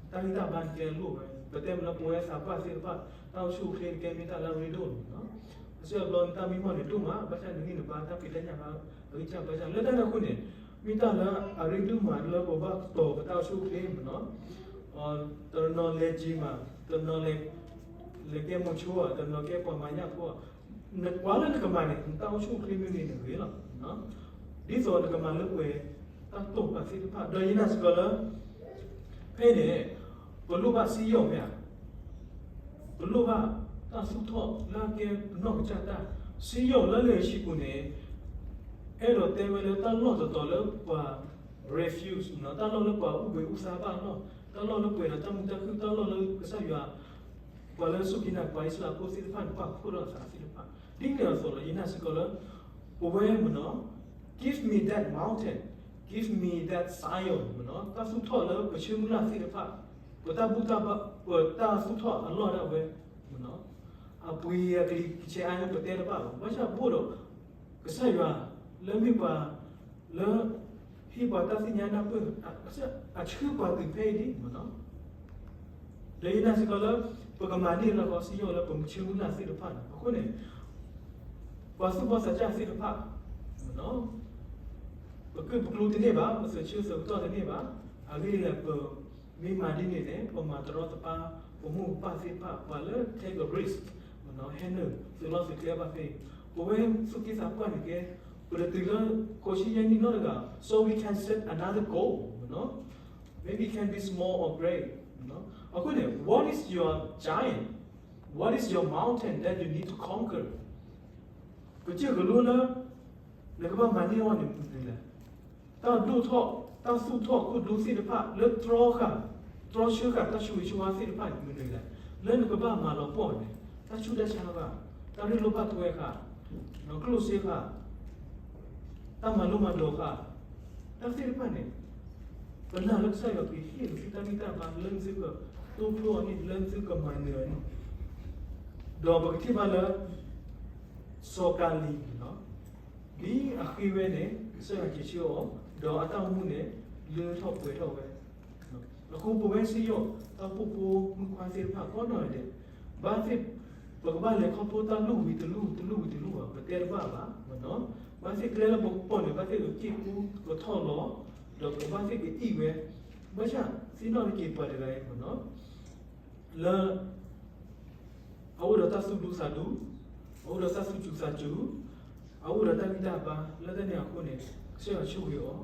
နတၢ်ဂံၢ်တၢ်ဘါနကဲလိၣ်ဝဲ, ပတဲမ့ၢ်လၢပဝဲသးပှၢ်သ့ၣ်တဖၣ် တၢ်အိၣ်ဆူၣ်အိၣ်ချ့နကဲမ့ၢ်တၢ်လၢအရ့ဒိၣ်န့ၣ်မ့ၢ်နီၤ, အဆၢအဘျီနတၢ်မံမီၢ်န့ၣ်ဒိၣ်မး ဘၣ်ဆၣ်နဂံၢ်နဘါတၢ်ဖံးတၢ်ညၣ်ဘၣ် အဂံၢ်စၢ်ဘါစၢ် လၢတၢ်န့ၣ်အဃိန့ၣ် မ့ၢ်တၢ်လၢအရ့ဒိၣ်မးလၢပဘၣ်ကတီၤပတၢ်အိၣ်ဆူၣ်အိၣ်ချ့မ့ၢ်နီၤ, တနီၤလဲၤက့ၤမး, တနီၤလဲၤကဲမိၤဆိဧါ, တနီၤကဲပှၤမၤညၣ်ဖိဧါ, နကွၢ်လၢနကမၤန့ၣ် နတၢ်အိၣ်ဆူၣ်အိၣ်ချ့မ့ၢ်ဂ့ၤန့ၣ်ဂ့ၤလီၤ. ဒ်သိးနကမၤလၢပှဲၤတၢ်တိာ်ပာ်သ့ၣ်တဖၣ် ဒီးယနာ်စ့ၢ်ကီးလၢ ဖဲအံၤန့ၣ် ပလိၣ်ဘၣ်စံယိၣ်မ့ၢ်ဧါ, ပလိၣ်ဘၣ်တၢ်သူၣ်ထီၣ်လၢအကဲပနီၢ်ကစၢ်တၢ်, စံယိၣ်လၢလံာ်စီၤပၤပူၤန့ၣ် အဲၣ်ဒိးတဲဝဲလၢတၢ်လီၢ်တတီၤလၢပှၤ refuge မ့ၢ်နီၤ, တၢ်လီၢ်လၢပှၤအုၣ်ဘှံးအုၣ်သါဘၣ်အလီၢ်, တၢ်လီၢ်လၢပှဲၤဒီးတၢ်မုာ်တၢ်ခုၣ်, တၢ်လီၢ်လၢကစၢ်ယွၤ ပှၤလၢစူၢ်က့ၤနာ်က့ၤပှၤအံၣ်စရ့လးဖိသ့ၣ်တဖၣ်န့ၣ် ပာ်ဖှိၣ်ထီၣ်အသးသ့ၣ်တဖၣ်, ဒ်န့ၣ်အသိးလီၤ. ယနာ်စ့ၢ်ကီးလၢ ပဝဲမ့ၢ်နီၤ, give me that mountain, give me that Zion မ့ၢ်နီၤ, တၢ်သူၣ်ထီၣ်လၢပဆၢမုၢ်လၢ်သ့ၣ်တဖၣ်, ပတၢ်ဘူၣ်တၢ်ဘါ ပတၢ်သူၣ်ထီၣ်အလီၢ်ဒၣ်ဝဲ မ့ၢ်နီၤ, အပှ့ၤအကလံၤကဆဲးအါန့ၣ် ပတဲတဘၣ်ဘၣ်, ဘၣ်ဆၣ်ဘၣ်ဒီး ကစၢ်ယွၤ လၢမ့ၢ်ပှၤ လၢ ဟ့ၣ်ပှၤတၢ်သ့ၣ်ညါနၢ်ပၢၢ် အဆှၢပှၤတုၤဖဲအံၤလံ မ့ၢ်နီၤ, ဒီးယနာ်စ့ၢ်ကီးလၢ ပကမၤန့ၢ်လၢကီၢ်စံယိၣ်လၢပဆၢမုၢ်လၢ်သ့ၣ်တဖၣ်န့ၣ် အဃိန့ၣ် ပှၤသူၣ်ဘီၣ်သးစၢ်သ့ၣ်တဖၣ် မ့ၢ်နီၤ, ပကုၢ်ပကျူတန့ၢ်ဘၣ်, ပသုးဆၢသုးကတီၢ်တန့ၢ်ဘၣ်, အဂ့ၢ်ဒ်လဲၣ် ပမ့ၢ်မၤဒ်န့ၣ်န့ၣ် ပမၤတရီတပါ ပမိၢ်ပပၢ်သ့ၣ်တဖၣ် ပှၤလၢ take a risk မ့ၢ်နီၤ, ဟဲနုာ်သုးလီၢ်သုးကျဲဘၣ်ဖဲအံၤ, ပဝဲသူၣ်က့သးပှၢ်န့ၣ်ကဲ ပတတုၤလၢ ခိးဆံယဲၢ်နံၣ်နီတဂၤ so we can set another goal မ့ၢ်နီၤ, maybe it can be small or great မ့ၢ်နီၤ, အဃိန့ၣ် what is your giant, what is your mountain that you need to conquer, ကစၢၢ်ကလိလၢ နကဘၣ်မၤန့ၢ်အီၤန့ၣ်မနုၤလဲၣ်, တၢ်ဒိၣ်ထီၣ် တၢ်သူၣ်ထီၣ်ခိၣ်ဒူသ့ၣ်တဖၣ် လၢတြီဃာ် တြီဆၢဃာ်တၢ်ဆိၣ်ဂ့ၤဆိၣ်ဝါသ့ၣ်တဖၣ်န့ၣ်မနုၤလဲၣ်, လၢနကဘၣ်မၤလီၤပှီၢ်န့ၣ် တၢ်ဆူးတၢ်ဆါဃာ်, တၢ်ရ့လိာ်ဘၣ်ထွဲဃာ်, ကျိၣ်စ့ဃာ်, တၢ်မၤလိမၤဒိးဃာ်, တၢ်သ့ၣ်တဖၣ်န့ၣ် ပနာ်လၢကစၢ်ယွၤကဟ့ၣ်သုတၢ်ဂံၢ်တၢ်ဘါ လၢသုကတိဖျိအီၤန့ၣ် လၢသုကမၤနၢၤအီၤန့ၣ်, ဒီးပကထံၣ်ဘၣ်လၢ စီၤကၤလံၤန့ၣ်လီၤ. ဒ်အဃ့ဝဲန့ၣ် ကစၢ်ယွၤစံးဆၢအီၤ, ဒီးအတၢ်အိၣ်မူန့ၣ် လၢထီၣ်ပှဲၤထီၣ်ဝဲ. အဃိပဝဲစံယိၣ် တၢ်အိၣ်ဖှိၣ်ဖိမုၣ်ခွါသ့ၣ်တဖၣ်ကိးနီၢ်ဂၤဒဲး, ဘၣ်သ့ၣ် ပကဘၣ်လဲၤခီဖျိတၢ်လုၢ်ဝံၤတလုၢ် တလုၢ်ဝံၤတလုၢ်ဘၣ် ပတဲတဘၣ်ဘၣ်, မ့ၢ်နီၤ, ဘၣ်သ့ၣ်ကျဲလၢပကပိာ်န့ၣ် ဘၣ်သ့ၣ်ကက့ၢ်ကူကထီၣ်လီၤ, ဒီးကဘၣ်သ့ၣ်ကအံၣ်ဝဲ, ဘၣ်ဆၣ်သ့ၣ်နီၣ်တက့ၢ်ပှၤတဂၤအံၤ မ့ၢ်နီၤ, လၢ အအိၣ်ဒီးတၢ်သူၣ်ဒူသးဒူ, အအိၣ်ဒီးတၢ်သူၣ်စူၤသးစူၤ, အအိၣ်ဒီးတၢ်ဂံၢ်တၢ်ဘါ, လၢတၢ်န့ၣ်အဃိန့ၣ် ကစၢ်ယွၤဆိၣ်ဂ့ၤအီၤ.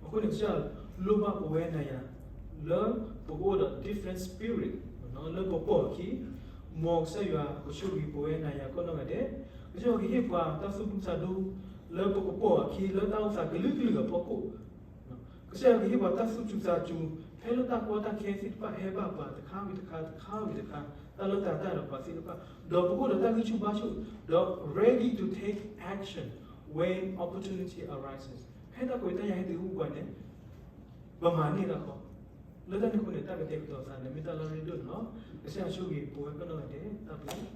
အဃိန့ၣ် ကစၢ်ယွၤလိၣ်ဘၣ်ပဝဲနၤယၤ လၢပကအိၣ်ဒီး different spirit လၢပပိာ်အခံ, မ်ကစၢ်ယွၤကဆိၣ်ဂ့ၤပဝဲနၤယၤကိးနီၢ်ဂၤဒဲး, ကစၢ်ယွၤကဟ့ၣ်ပှၤတၢ်သူၣ်ဒူသးဒူ လၢပကပိာ်အခံ လၢတၢ်အိၣ်သးကလုာ်ကလုာ်အဖီခိၣ် ကစၢ်ယွၤကဟ့ၣ်ပှၤတၢ်သူၣ်စူၤသးစူၤ ဖဲလၢတၢ်ကီတၢ်ခဲသ့ၣ်တဖၣ်ဟဲဘၣ်ပှၤတခါဝံၤတခါ တခါဝံၤတခါ တၢ်လၢတၢ်တၢ်ဒီးပှၤသ့ၣ်တဖၣ် ဒီးပကအိၣ်ဒီးတၢ်ဂံၢ်ဆူၣ်ဘါဆူၣ် ဒီး ready to take action when opportunity arises ဖဲတၢ်ခွဲးတၢ်ယာ်ဟဲတုၤအိၣ်ပှၤန့ၣ် ပမၤန့ၢ်တၢ်ဃီ လၢတၢ်န့ၣ်အဃိန့ၣ် တၢ်ကတဲာ်ကတီၤသးန့ၣ် မ့ၢ်တၢ်လၢအရ့ဒိၣ်န့ၣ်လီၤ. ကစၢ်ယွၤဆိၣ်ဂ့ၤပဝဲကိးနီၢ်ဂၤဒဲး တၢ်ဘျုး